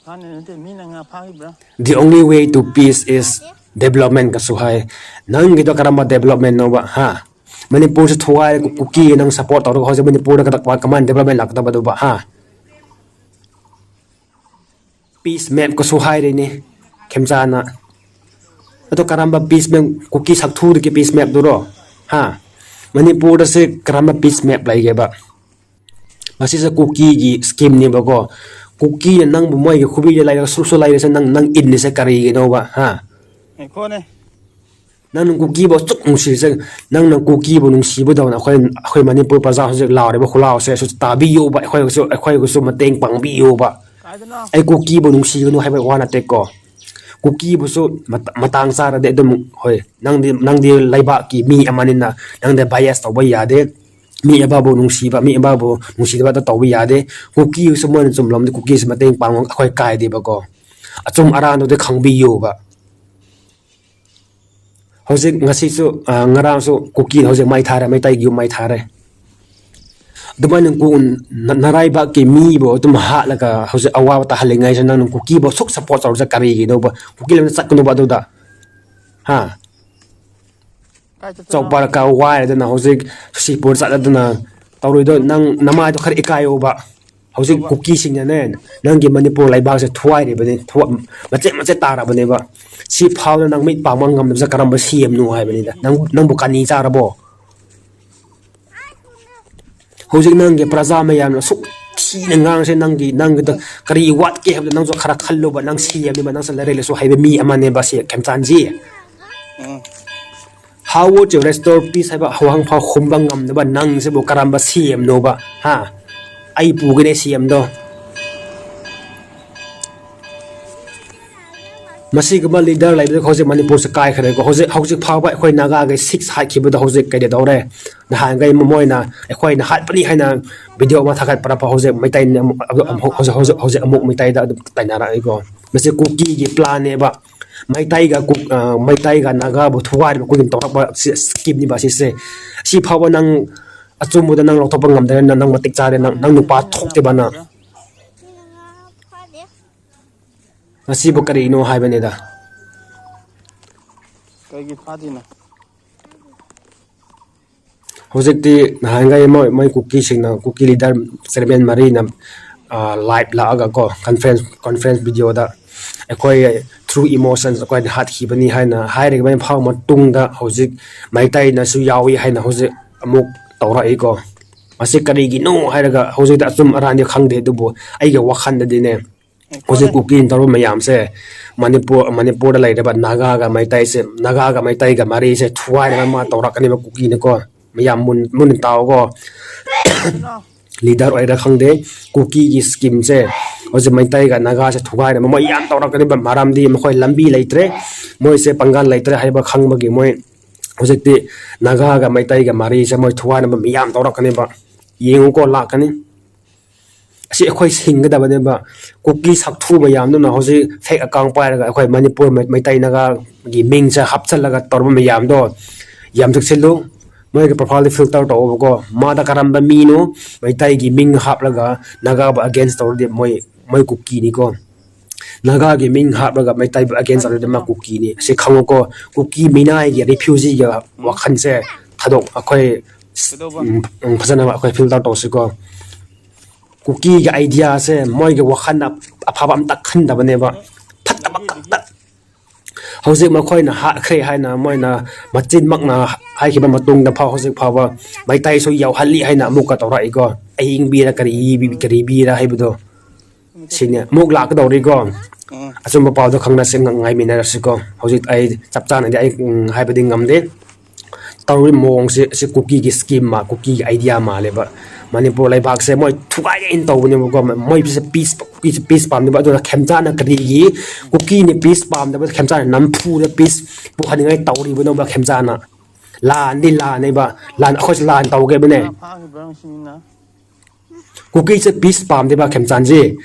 ꯐꯥꯅꯤ ꯅꯠꯇꯦ, ꯃꯤꯅ ꯉꯥ ꯐꯥꯈꯤꯕ꯭ꯔꯥ? The only way to peace is development ꯀꯁꯨ ꯍꯥꯏ꯫ ꯅꯪꯒꯤꯗꯣ ꯀꯔꯝꯕ ꯗꯦꯕꯂꯞꯃꯦꯟꯅꯣꯕ? ꯍꯥ? ꯃꯅꯤꯄꯨꯔꯁꯦ ꯊꯨꯒꯥꯏꯔꯒ ꯀꯨꯀꯤ ꯅꯪ ꯁꯞꯄꯣꯔꯠ ꯇꯧꯔꯒ ꯍꯧꯖꯤꯛ ꯃꯅꯤꯄꯨꯔꯗ ꯀꯃꯥꯏꯅ ꯗꯦꯕꯂꯞꯃꯦꯟ ꯂꯥꯛꯀꯗꯕꯗꯨꯕ? ꯍꯥ? ꯄꯤꯁ ꯃꯦꯞꯀꯁꯨ ꯍꯥꯏꯔꯤꯅꯤ ꯈꯦꯝꯆꯥꯅ꯫ ꯑꯗꯣ ꯀꯔꯝꯕ ꯄꯤꯁ ꯃꯦꯞ? ꯀꯨꯀꯤ ꯁꯛꯊꯨꯗꯒꯤ ꯄꯤꯁ ꯃꯦꯞꯇꯨꯔꯣ? ꯍꯥ? ꯃꯅꯤꯄꯨꯔꯗꯁꯦ ꯀꯔꯝꯕ ꯄꯤꯁ ꯃꯦꯞ ꯂꯩꯒꯦꯕ? ꯃꯁꯤꯁꯦ ꯀꯨꯀꯤꯒꯤ ꯁ꯭ꯀꯤꯝꯅꯦꯕꯀꯣ꯫ ꯀꯨꯀꯤꯅ ꯅꯪꯕꯨ ꯃꯣꯏꯒꯤ ꯈꯨꯕꯤꯗ ꯂꯩꯔꯒ ꯁꯨꯔꯨꯞ ꯁꯨꯔꯨꯞ ꯂꯩꯔꯤꯁꯦ ꯅꯪ, ꯅꯪ ꯏꯟꯅꯤꯁꯦ ꯀꯔꯤꯒꯤꯅꯣꯕ, ꯍꯥ? ꯉꯥꯏꯈꯣꯅꯦ꯫ ꯅꯪꯅ ꯀꯨꯀꯤꯕꯨ ꯑꯁꯨꯛ ꯅꯨꯡꯁꯤꯔꯤꯁꯦ, ꯅꯪꯅ ꯀꯨꯀꯤꯕꯨ ꯅꯨꯡꯁꯤꯕꯗꯧꯅ ꯑꯩꯈꯣꯏ, ꯑꯩꯈꯣꯏ ꯃꯅꯤꯄꯨꯔ ꯄ꯭ꯔꯖꯥ ꯍꯧꯖꯤꯛ ꯂꯥꯎꯔꯤꯕ ꯈꯨꯂꯥꯎꯁꯦ ꯑꯁꯨ ꯇꯥꯕꯤꯌꯣꯕ, ꯑꯩꯈꯣꯏꯒꯤꯁꯨ, ꯑꯩꯈꯣꯏꯒꯤꯁꯨ ꯃꯇꯦꯡ ꯄꯥꯡꯕꯤꯌꯣꯕ꯫ ꯀꯥꯏꯗꯅꯣ? ꯑꯩ ꯀꯨꯀꯤꯕꯨ ꯅꯨꯡꯁꯤꯒꯅꯨ ꯍꯥꯏꯕ ꯋꯥ ꯅꯠꯇꯦꯀꯣ꯫ ꯀꯨꯀꯤꯕꯨꯁꯨ ꯃꯇ-, ꯃꯇꯥꯡ ꯆꯥꯔꯗꯤ ꯑꯗꯨꯝ, ꯍꯣꯏ, ꯅꯪꯗꯤ, ꯅꯪꯗꯤ ꯂꯩꯕꯥꯛꯀꯤ ꯃꯤ ꯑꯃꯅꯤꯅ ꯅꯪꯗꯤ bias ꯇꯧꯕ ꯌꯥꯗꯦ꯫ ꯃꯤ ꯑꯃꯕꯨ ꯅꯨꯡꯁꯤꯕ, ꯃꯤ ꯑꯃꯕꯨ ꯅꯨꯡꯁꯤꯗꯕ ꯑꯗꯨ ꯇꯧꯕ ꯌꯥꯗꯦ꯫ ꯀꯨꯀꯤꯁꯨ ꯃꯣꯏꯅ ꯆꯨꯝꯂꯝꯗꯤ ꯀꯨꯀꯤꯁꯨ ꯃꯇꯦꯡ ꯄꯥꯡꯉꯣ, ꯑꯩꯈꯣꯏ ꯀꯥꯏꯗꯦꯕꯀꯣ꯫ ꯑꯆꯨꯝ ꯑꯔꯥꯟꯗꯨꯗꯤ ꯈꯪꯕꯤꯌꯣꯕ꯫ ꯍꯧꯖꯤꯛ ꯉꯁꯤꯁꯨ, ꯑ, ꯉꯔꯥꯡꯁꯨ ꯀꯨꯀꯤ ꯍꯧꯖꯤꯛ ꯃꯩ ꯊꯥꯔꯦ, ꯃꯩꯇꯩꯒꯤ ꯌꯨꯝ ꯃꯩ ꯊꯥꯔꯦ꯫ ꯑꯗꯨꯃꯥꯏꯅ ꯀꯨ-, ꯅ-, ꯅꯔꯥꯏꯕꯥꯛꯀꯤ ꯃꯤꯕꯨ ꯑꯗꯨꯝ ꯍꯥꯠꯂꯒ ꯍꯧꯖꯤꯛ ꯑꯋꯥꯕ ꯇꯥꯍꯜꯂꯤꯉꯩꯁꯤꯗ ꯅꯪꯅ ꯀꯨꯀꯤꯕꯨ ꯑꯁꯨꯛ support ꯇꯧꯔꯤꯁꯦ ꯀꯔꯤꯒꯤꯅꯣꯕ? ꯀꯨꯀꯤ ꯂꯝꯗ ꯆꯠꯀꯅꯨꯕ ꯑꯗꯨꯗ꯫ ꯍꯥ? ꯀꯥꯏ ꯆꯠꯇꯣꯏꯅꯣ? ꯆꯧꯄꯔ ꯀ ꯋꯥꯏꯔꯗꯅ ꯍꯧꯖꯤꯛ ꯁꯤꯄꯨꯔ ꯆꯠꯂꯗꯅ ꯇꯧꯔꯤꯗꯣ, ꯅꯪ ꯅꯃꯥꯏꯗꯣ ꯈꯔ ꯏꯀꯥꯏꯌꯣꯕ꯫ ꯍꯧꯖꯤꯛ ꯀꯨꯀꯤꯁꯤꯡꯅꯅꯦ, ꯅꯪꯒꯤ ꯃꯅꯤꯄꯨꯔ ꯂꯩꯕꯥꯛꯁꯦ ꯊꯨꯋꯥꯏꯔꯤꯕꯅꯤ, ꯊꯨꯋꯥ-, ꯃꯆꯦꯠ ꯃꯆꯦꯠ ꯇꯥꯔꯕꯅꯦꯕ꯫ ꯁꯤ ꯐꯥꯎꯗ ꯅꯪ ꯃꯤꯠ ꯄꯥꯡꯕ ꯉꯝꯗꯕꯁꯦ ꯀꯔꯝꯕ ꯁꯤ ꯑꯦꯝꯅꯣ ꯍꯥꯏꯕꯅꯤꯗ? ꯅꯪ, ꯅꯪꯕꯨ ꯀꯥꯅꯤ ꯆꯥꯔꯕꯣ? ꯍꯧꯖꯤꯛ ꯅꯪꯒꯤ ꯄ꯭ꯔꯖꯥ ꯃꯌꯥꯝꯅ ꯁꯨꯛ ꯊꯤꯅ ꯉꯥꯡꯁꯦ, ꯅꯪꯒꯤ, ꯅꯪꯒꯤꯗ ꯀꯔꯤ ꯋꯥꯠꯀꯦ ꯍꯥꯏꯕꯗꯣ ꯅꯪꯁꯨ ꯈꯔ ꯈꯜꯂꯨꯕ꯫ ꯅꯪ ꯁꯤ ꯑꯦꯝꯅꯦꯕ, ꯅꯪꯁꯨ ꯂꯥꯏꯔꯤꯛ ꯂꯥꯏꯁꯨ ꯍꯩꯕ ꯃꯤ ꯑꯃꯅꯦꯕ ꯁꯤ ꯈꯦꯝꯆꯥꯟꯖꯤ꯫ ꯎꯝ꯫ How would you restore peace ꯍꯥꯏꯕ ꯋꯥꯍꯪ ꯐꯥꯎ ꯈꯨꯝꯕ ꯉꯝꯗꯕ ꯅꯪꯁꯤꯕꯨ ꯀꯔꯝꯕ ꯁꯤ ꯑꯦꯝꯅꯣꯕ? ꯍꯥ? ꯑꯩ ꯄꯨꯒꯅꯦ ꯁꯤ ꯑꯦꯝꯗꯣ꯫ ꯃꯁꯤꯒꯨꯝꯕ leader ꯂꯩꯕꯗ ꯍꯧꯖꯤꯛ ꯃꯅꯤꯄꯨꯔꯁꯦ ꯀꯥꯏꯈ꯭ꯔꯦꯀꯣ꯫ ꯍꯧꯖꯤꯛ, ꯍꯧꯖꯤꯛ ꯐꯥꯎꯕ ꯑꯩꯈꯣꯏ ꯅꯥꯒꯥꯒꯤ six ꯍꯥꯠꯈꯤꯕꯗꯣ ꯍꯧꯖꯤꯛ ꯀꯩꯗꯧꯔꯦ? ꯅꯍꯥꯟꯈꯩ ꯃꯣꯏꯅ ꯑꯩꯈꯣꯏꯅ ꯍꯥꯠꯄꯅꯤ ꯍꯥꯏꯅ video ꯑꯃ ꯊꯥꯒꯠꯄꯔꯛꯄ ꯍꯧꯖꯤꯛ ꯃꯩꯇꯩꯅ ꯑꯃꯨꯛ, ꯑꯃꯨꯛ, ꯍꯧꯖꯤꯛ, ꯍꯧꯖꯤꯛ, ꯍꯧꯖꯤꯛ ꯑꯃꯨꯛ ꯃꯩꯇꯩꯗ ꯑꯗꯨꯝ ꯇꯥꯏꯅꯔꯛꯏꯀꯣ꯫ ꯃꯁꯤ ꯀꯨꯀꯤꯒꯤ planꯅꯦꯕ꯫ ꯃꯩꯇꯩꯒ ꯀꯨꯛ-, ꯑ, ꯃꯩꯇꯩꯒ ꯅꯥꯒꯥꯕꯨ ꯊꯨꯒꯥꯏꯅꯕ ꯀꯨꯀꯤꯅ ꯇꯧꯔꯛꯄ ꯁꯤ-, schemeꯅꯤꯕ ꯁꯤꯁꯦ꯫ ꯁꯤ ꯐꯥꯎꯕ ꯅꯪ ꯑꯆꯨꯝꯕꯗ ꯅꯪ ꯂꯧꯊꯣꯛꯄ ꯉꯝꯗ꯭ꯔꯦ, ꯅꯪ, ꯅꯪ ꯃꯇꯤꯛ ꯆꯥꯔꯦ, ꯅꯪ, ꯅꯪ ꯅꯨꯄꯥ ꯊꯣꯛꯇꯦꯕ ꯅꯪ꯫ ꯉꯁꯤꯕꯨ ꯀꯔꯤꯅꯣ ꯍꯥꯏꯕꯅꯤꯗ꯫ ꯀꯩꯒꯤ ꯐꯥꯗ꯭ꯔꯤꯅꯣ? ꯍꯧꯖꯤꯛꯇꯤ ꯅꯍꯥꯟꯈꯩ ꯃꯣꯏ, ꯃꯣꯏ ꯀꯨꯀꯤꯁꯤꯡꯅ, ꯀꯨꯀꯤ leader chairman ꯃꯔꯤꯅ, ꯑ, live ꯂꯥꯛꯑꯒ ꯀꯣ, conference, conference videoꯗ ꯑꯩꯈꯣꯏ through emotions ꯑꯩꯈꯣꯏꯅ ꯍꯥꯠꯈꯤꯕꯅꯤ ꯍꯥꯏꯅ ꯍꯥꯏꯔꯤꯕ ꯐꯥꯎ ꯃꯇꯨꯡꯗ ꯍꯧꯖꯤꯛ ꯃꯩꯇꯩꯅꯁꯨ ꯌꯥꯎꯏ ꯍꯥꯏꯅ ꯍꯧꯖꯤꯛ ꯑꯃꯨꯛ ꯇꯧꯔꯛꯏꯀꯣ꯫ ꯃꯁꯤ ꯀꯔꯤꯒꯤꯅꯣ ꯍꯥꯏꯔꯒ ꯍꯧꯖꯤꯛꯇꯤ ꯑꯆꯨꯝ ꯑꯔꯥꯟꯗꯤ ꯈꯪꯗꯦ, ꯑꯗꯨꯕꯨ ꯑꯩꯒꯤ ꯋꯥꯈꯜꯗꯗꯤꯅꯦ, ꯍꯧꯖꯤꯛ ꯀꯨꯀꯤꯅ ꯇꯧꯔꯤꯕ ꯃꯌꯥꯝꯁꯦ ꯃꯅꯤꯄꯨꯔ, ꯃꯅꯤꯄꯨꯔꯗ ꯂꯩꯔꯤꯕ ꯅꯥꯒꯥꯒ ꯃꯩꯇꯩꯁꯦ, ꯅꯥꯒꯥꯒ ꯃꯩꯇꯩꯒ ꯃꯔꯤꯁꯦ ꯊꯨꯒꯥꯏꯅꯕ ꯃꯥ ꯇꯧꯔꯛꯀꯅꯦꯕ ꯀꯨꯀꯤꯅꯀꯣ꯫ ꯃꯌꯥꯝ ꯃꯨꯟ-, ꯃꯨꯟꯅ ꯇꯥꯎꯀꯣ꯫ ꯂꯤꯗꯔ ꯑꯣꯏꯔ ꯈꯪꯗꯦ, ꯀꯨꯀꯤꯒꯤ ꯁ꯭ꯀꯤꯝꯁꯦ ꯍꯧꯖꯤꯛ ꯃꯩꯇꯩꯒ ꯅꯥꯒꯥꯁꯦ ꯊꯨꯒꯥꯏꯅꯕ ꯃꯣꯏ ꯌꯥꯝ ꯇꯧꯔꯛꯀꯅꯦꯕ꯫ ꯃꯔꯝꯗꯤ ꯃꯈꯣꯏ ꯂꯝꯕꯤ ꯂꯩꯇ꯭ꯔꯦ, ꯃꯣꯏꯁꯦ ꯄꯥꯡꯒꯜ ꯂꯩꯇ꯭ꯔꯦ ꯍꯥꯏꯕ ꯈꯪꯕꯒꯤ ꯃꯣꯏ ꯍꯧꯖꯤꯛꯇꯤ ꯅꯥꯒꯥꯒ ꯃꯩꯇꯩꯒ ꯃꯔꯤꯁꯦ ꯃꯣꯏ ꯊꯨꯒꯥꯏꯅꯕ ꯃꯤ ꯌꯥꯝ ꯇꯧꯔꯛꯀꯅꯦꯕ꯫ ꯌꯦꯡꯉꯨꯀꯣ, ꯂꯥꯛꯀꯅꯤ꯫ ꯑꯁꯤ ꯑꯩꯈꯣꯏ ꯁꯤꯡꯒꯗꯕꯅꯦꯕ꯫ ꯀꯨꯀꯤ ꯁꯛꯊꯨ ꯃꯌꯥꯝꯗꯨꯅ ꯍꯧꯖꯤꯛ ꯐꯦꯛ ꯑꯦꯀꯥꯎꯟ ꯄꯥꯏꯔꯒ ꯑꯩꯈꯣꯏ ꯃꯅꯤꯄꯨꯔ ꯃꯩ-, ꯃꯩꯇꯩ ꯅꯥꯒꯥꯒꯤ ꯃꯤꯡꯁꯦ ꯍꯥꯞꯆꯜꯂꯒ ꯇꯧꯔꯕ ꯃꯌꯥꯝꯗꯣ ꯌꯥꯝ ꯆꯦꯛꯁꯤꯜꯂꯨ꯫ ꯃꯣꯏꯒꯤ ꯄ꯭ꯔꯣꯐꯥꯏꯜꯗ ꯐꯤꯜꯇꯔ ꯇꯧꯑꯣꯕꯀꯣ꯫ ꯃꯥꯗ ꯀꯔꯝꯕ ꯃꯤꯅꯣ ꯃꯩꯇꯩꯒꯤ ꯃꯤꯡ ꯍꯥꯞꯂꯒ ꯅꯥꯒꯥꯕꯨ ꯑꯒꯦꯟꯁ ꯇꯧꯔꯗꯤ ꯃꯣꯏ, ꯃꯣꯏ ꯀꯨꯀꯤꯅꯤꯀꯣ꯫ ꯅꯥꯒꯥꯒꯤ ꯃꯤꯡ ꯍꯥꯞꯂꯒ ꯃꯩꯇꯩꯕꯨ ꯑꯒꯦꯟꯁ ꯇꯧꯔꯗꯤ ꯃꯥ ꯀꯨꯀꯤꯅꯤ꯫ ꯑꯁꯤ ꯈꯪꯉꯨꯀꯣ꯫ ꯀꯨꯀꯤ ꯃꯤꯅꯥꯏꯒꯤ ꯔꯤꯐ꯭ꯌꯨꯖꯤꯒꯤ ꯋꯥꯈꯜꯁꯦ ꯊꯥꯗꯣꯛ ꯑꯩꯈꯣꯏ, ꯎꯝ, ꯎꯝ, ꯐꯖꯅ ꯑꯩꯈꯣꯏ ꯐꯤꯜꯇꯔ ꯇꯧꯁꯤꯀꯣ꯫ ꯀꯨꯀꯤꯒꯤ ꯑꯥꯏꯗꯤꯌꯥꯁꯦ ꯃꯣꯏꯒꯤ ꯋꯥꯈꯜꯗ ꯑꯐꯕ ꯑꯝꯇ ꯈꯟꯗꯕꯅꯦꯕ, ꯐꯠꯇꯕ ꯈꯛꯇ꯫ ꯍꯧꯖꯤꯛ ꯃꯈꯣꯏꯅ ꯍꯥꯠꯈ꯭ꯔꯦ ꯍꯥꯏꯅ ꯃꯣꯏꯅ ꯃꯆꯤꯟꯃꯛꯅ ꯍꯥꯏꯈꯤꯕ ꯃꯇꯨꯡꯗ ꯐꯥꯎ ꯍꯧꯖꯤꯛ ꯐꯥꯎꯕ ꯃꯩꯇꯩꯁꯨ ꯌꯥꯎꯍꯜꯂꯤ ꯍꯥꯏꯅ ꯑꯃꯨꯛꯀ ꯇꯧꯔꯛꯏꯀꯣ꯫ ꯑꯏꯪꯕꯤꯔ ꯀꯔꯤ ꯏꯕꯤ-, ꯀꯔꯤ ꯕꯤꯔ ꯍꯥꯏꯕꯗꯣ꯫ ꯁꯤꯅꯦ ꯑꯃꯨꯛ ꯂꯥꯛꯀꯗꯧꯔꯤꯀꯣ꯫ ꯑꯆꯨꯝꯕ ꯄꯥꯎꯗꯣ ꯈꯪꯅꯁꯤ, ꯉ-, ꯉꯥꯏꯃꯤꯟꯅꯔꯁꯤꯀꯣ꯫ ꯍꯧꯖꯤꯛ ꯑꯩ ꯆꯞ ꯆꯥꯅꯗꯤ ꯑꯩ, ꯎꯝ, ꯍꯥꯏꯕꯗꯤ ꯉꯝꯗꯦ꯫ ꯇꯧꯔꯤꯕ ꯃꯑꯣꯡꯁꯦ ꯑꯁꯤ ꯀꯨꯀꯤꯒꯤ ꯁ꯭ꯀꯤꯝ ꯃꯥ-, ꯀꯨꯀꯤꯒꯤ ꯑꯥꯏꯗꯤꯌꯥ ꯃꯥꯜꯂꯦꯕ꯫ ꯃꯅꯤꯄꯨꯔ ꯂꯩꯕꯥꯛꯁꯦ ꯃꯣꯏ ꯊꯨꯒꯥꯏꯒꯦꯅ ꯇꯧꯕꯅꯦꯕꯀꯣ꯫ ꯃꯣꯏꯁꯦ ꯄꯤꯁ, ꯀꯨꯀꯤꯁꯦ ꯄꯤꯁ ꯄꯥꯝꯗꯦꯕ꯫ ꯑꯗꯨꯅ ꯈꯦꯝꯆꯥꯅ ꯀꯔꯤꯒꯤ ꯀꯨꯀꯤꯅ ꯄꯤꯁ ꯄꯥꯝꯗꯕ, ꯈꯦꯝꯆꯥꯅ ꯅꯝꯐꯨꯗ ꯄꯤꯁ ꯄꯨꯍꯟꯅꯤꯡꯉꯥꯏ ꯇꯧꯔꯤꯕꯅꯣꯕ ꯈꯦꯝꯆꯥꯅ? ꯂꯥꯟꯗꯤ ꯂꯥꯟꯅꯦꯕ꯫ ꯂꯥꯟ, ꯑꯩꯈꯣꯏꯁꯨ ꯂꯥꯟ ꯇꯧꯒꯦꯕꯅꯦ꯫ ꯀꯨꯀꯤꯁꯦ ꯄꯤꯁ ꯄꯥꯝꯗꯦꯕ ꯈꯦꯝꯆꯥꯟꯁꯦ꯫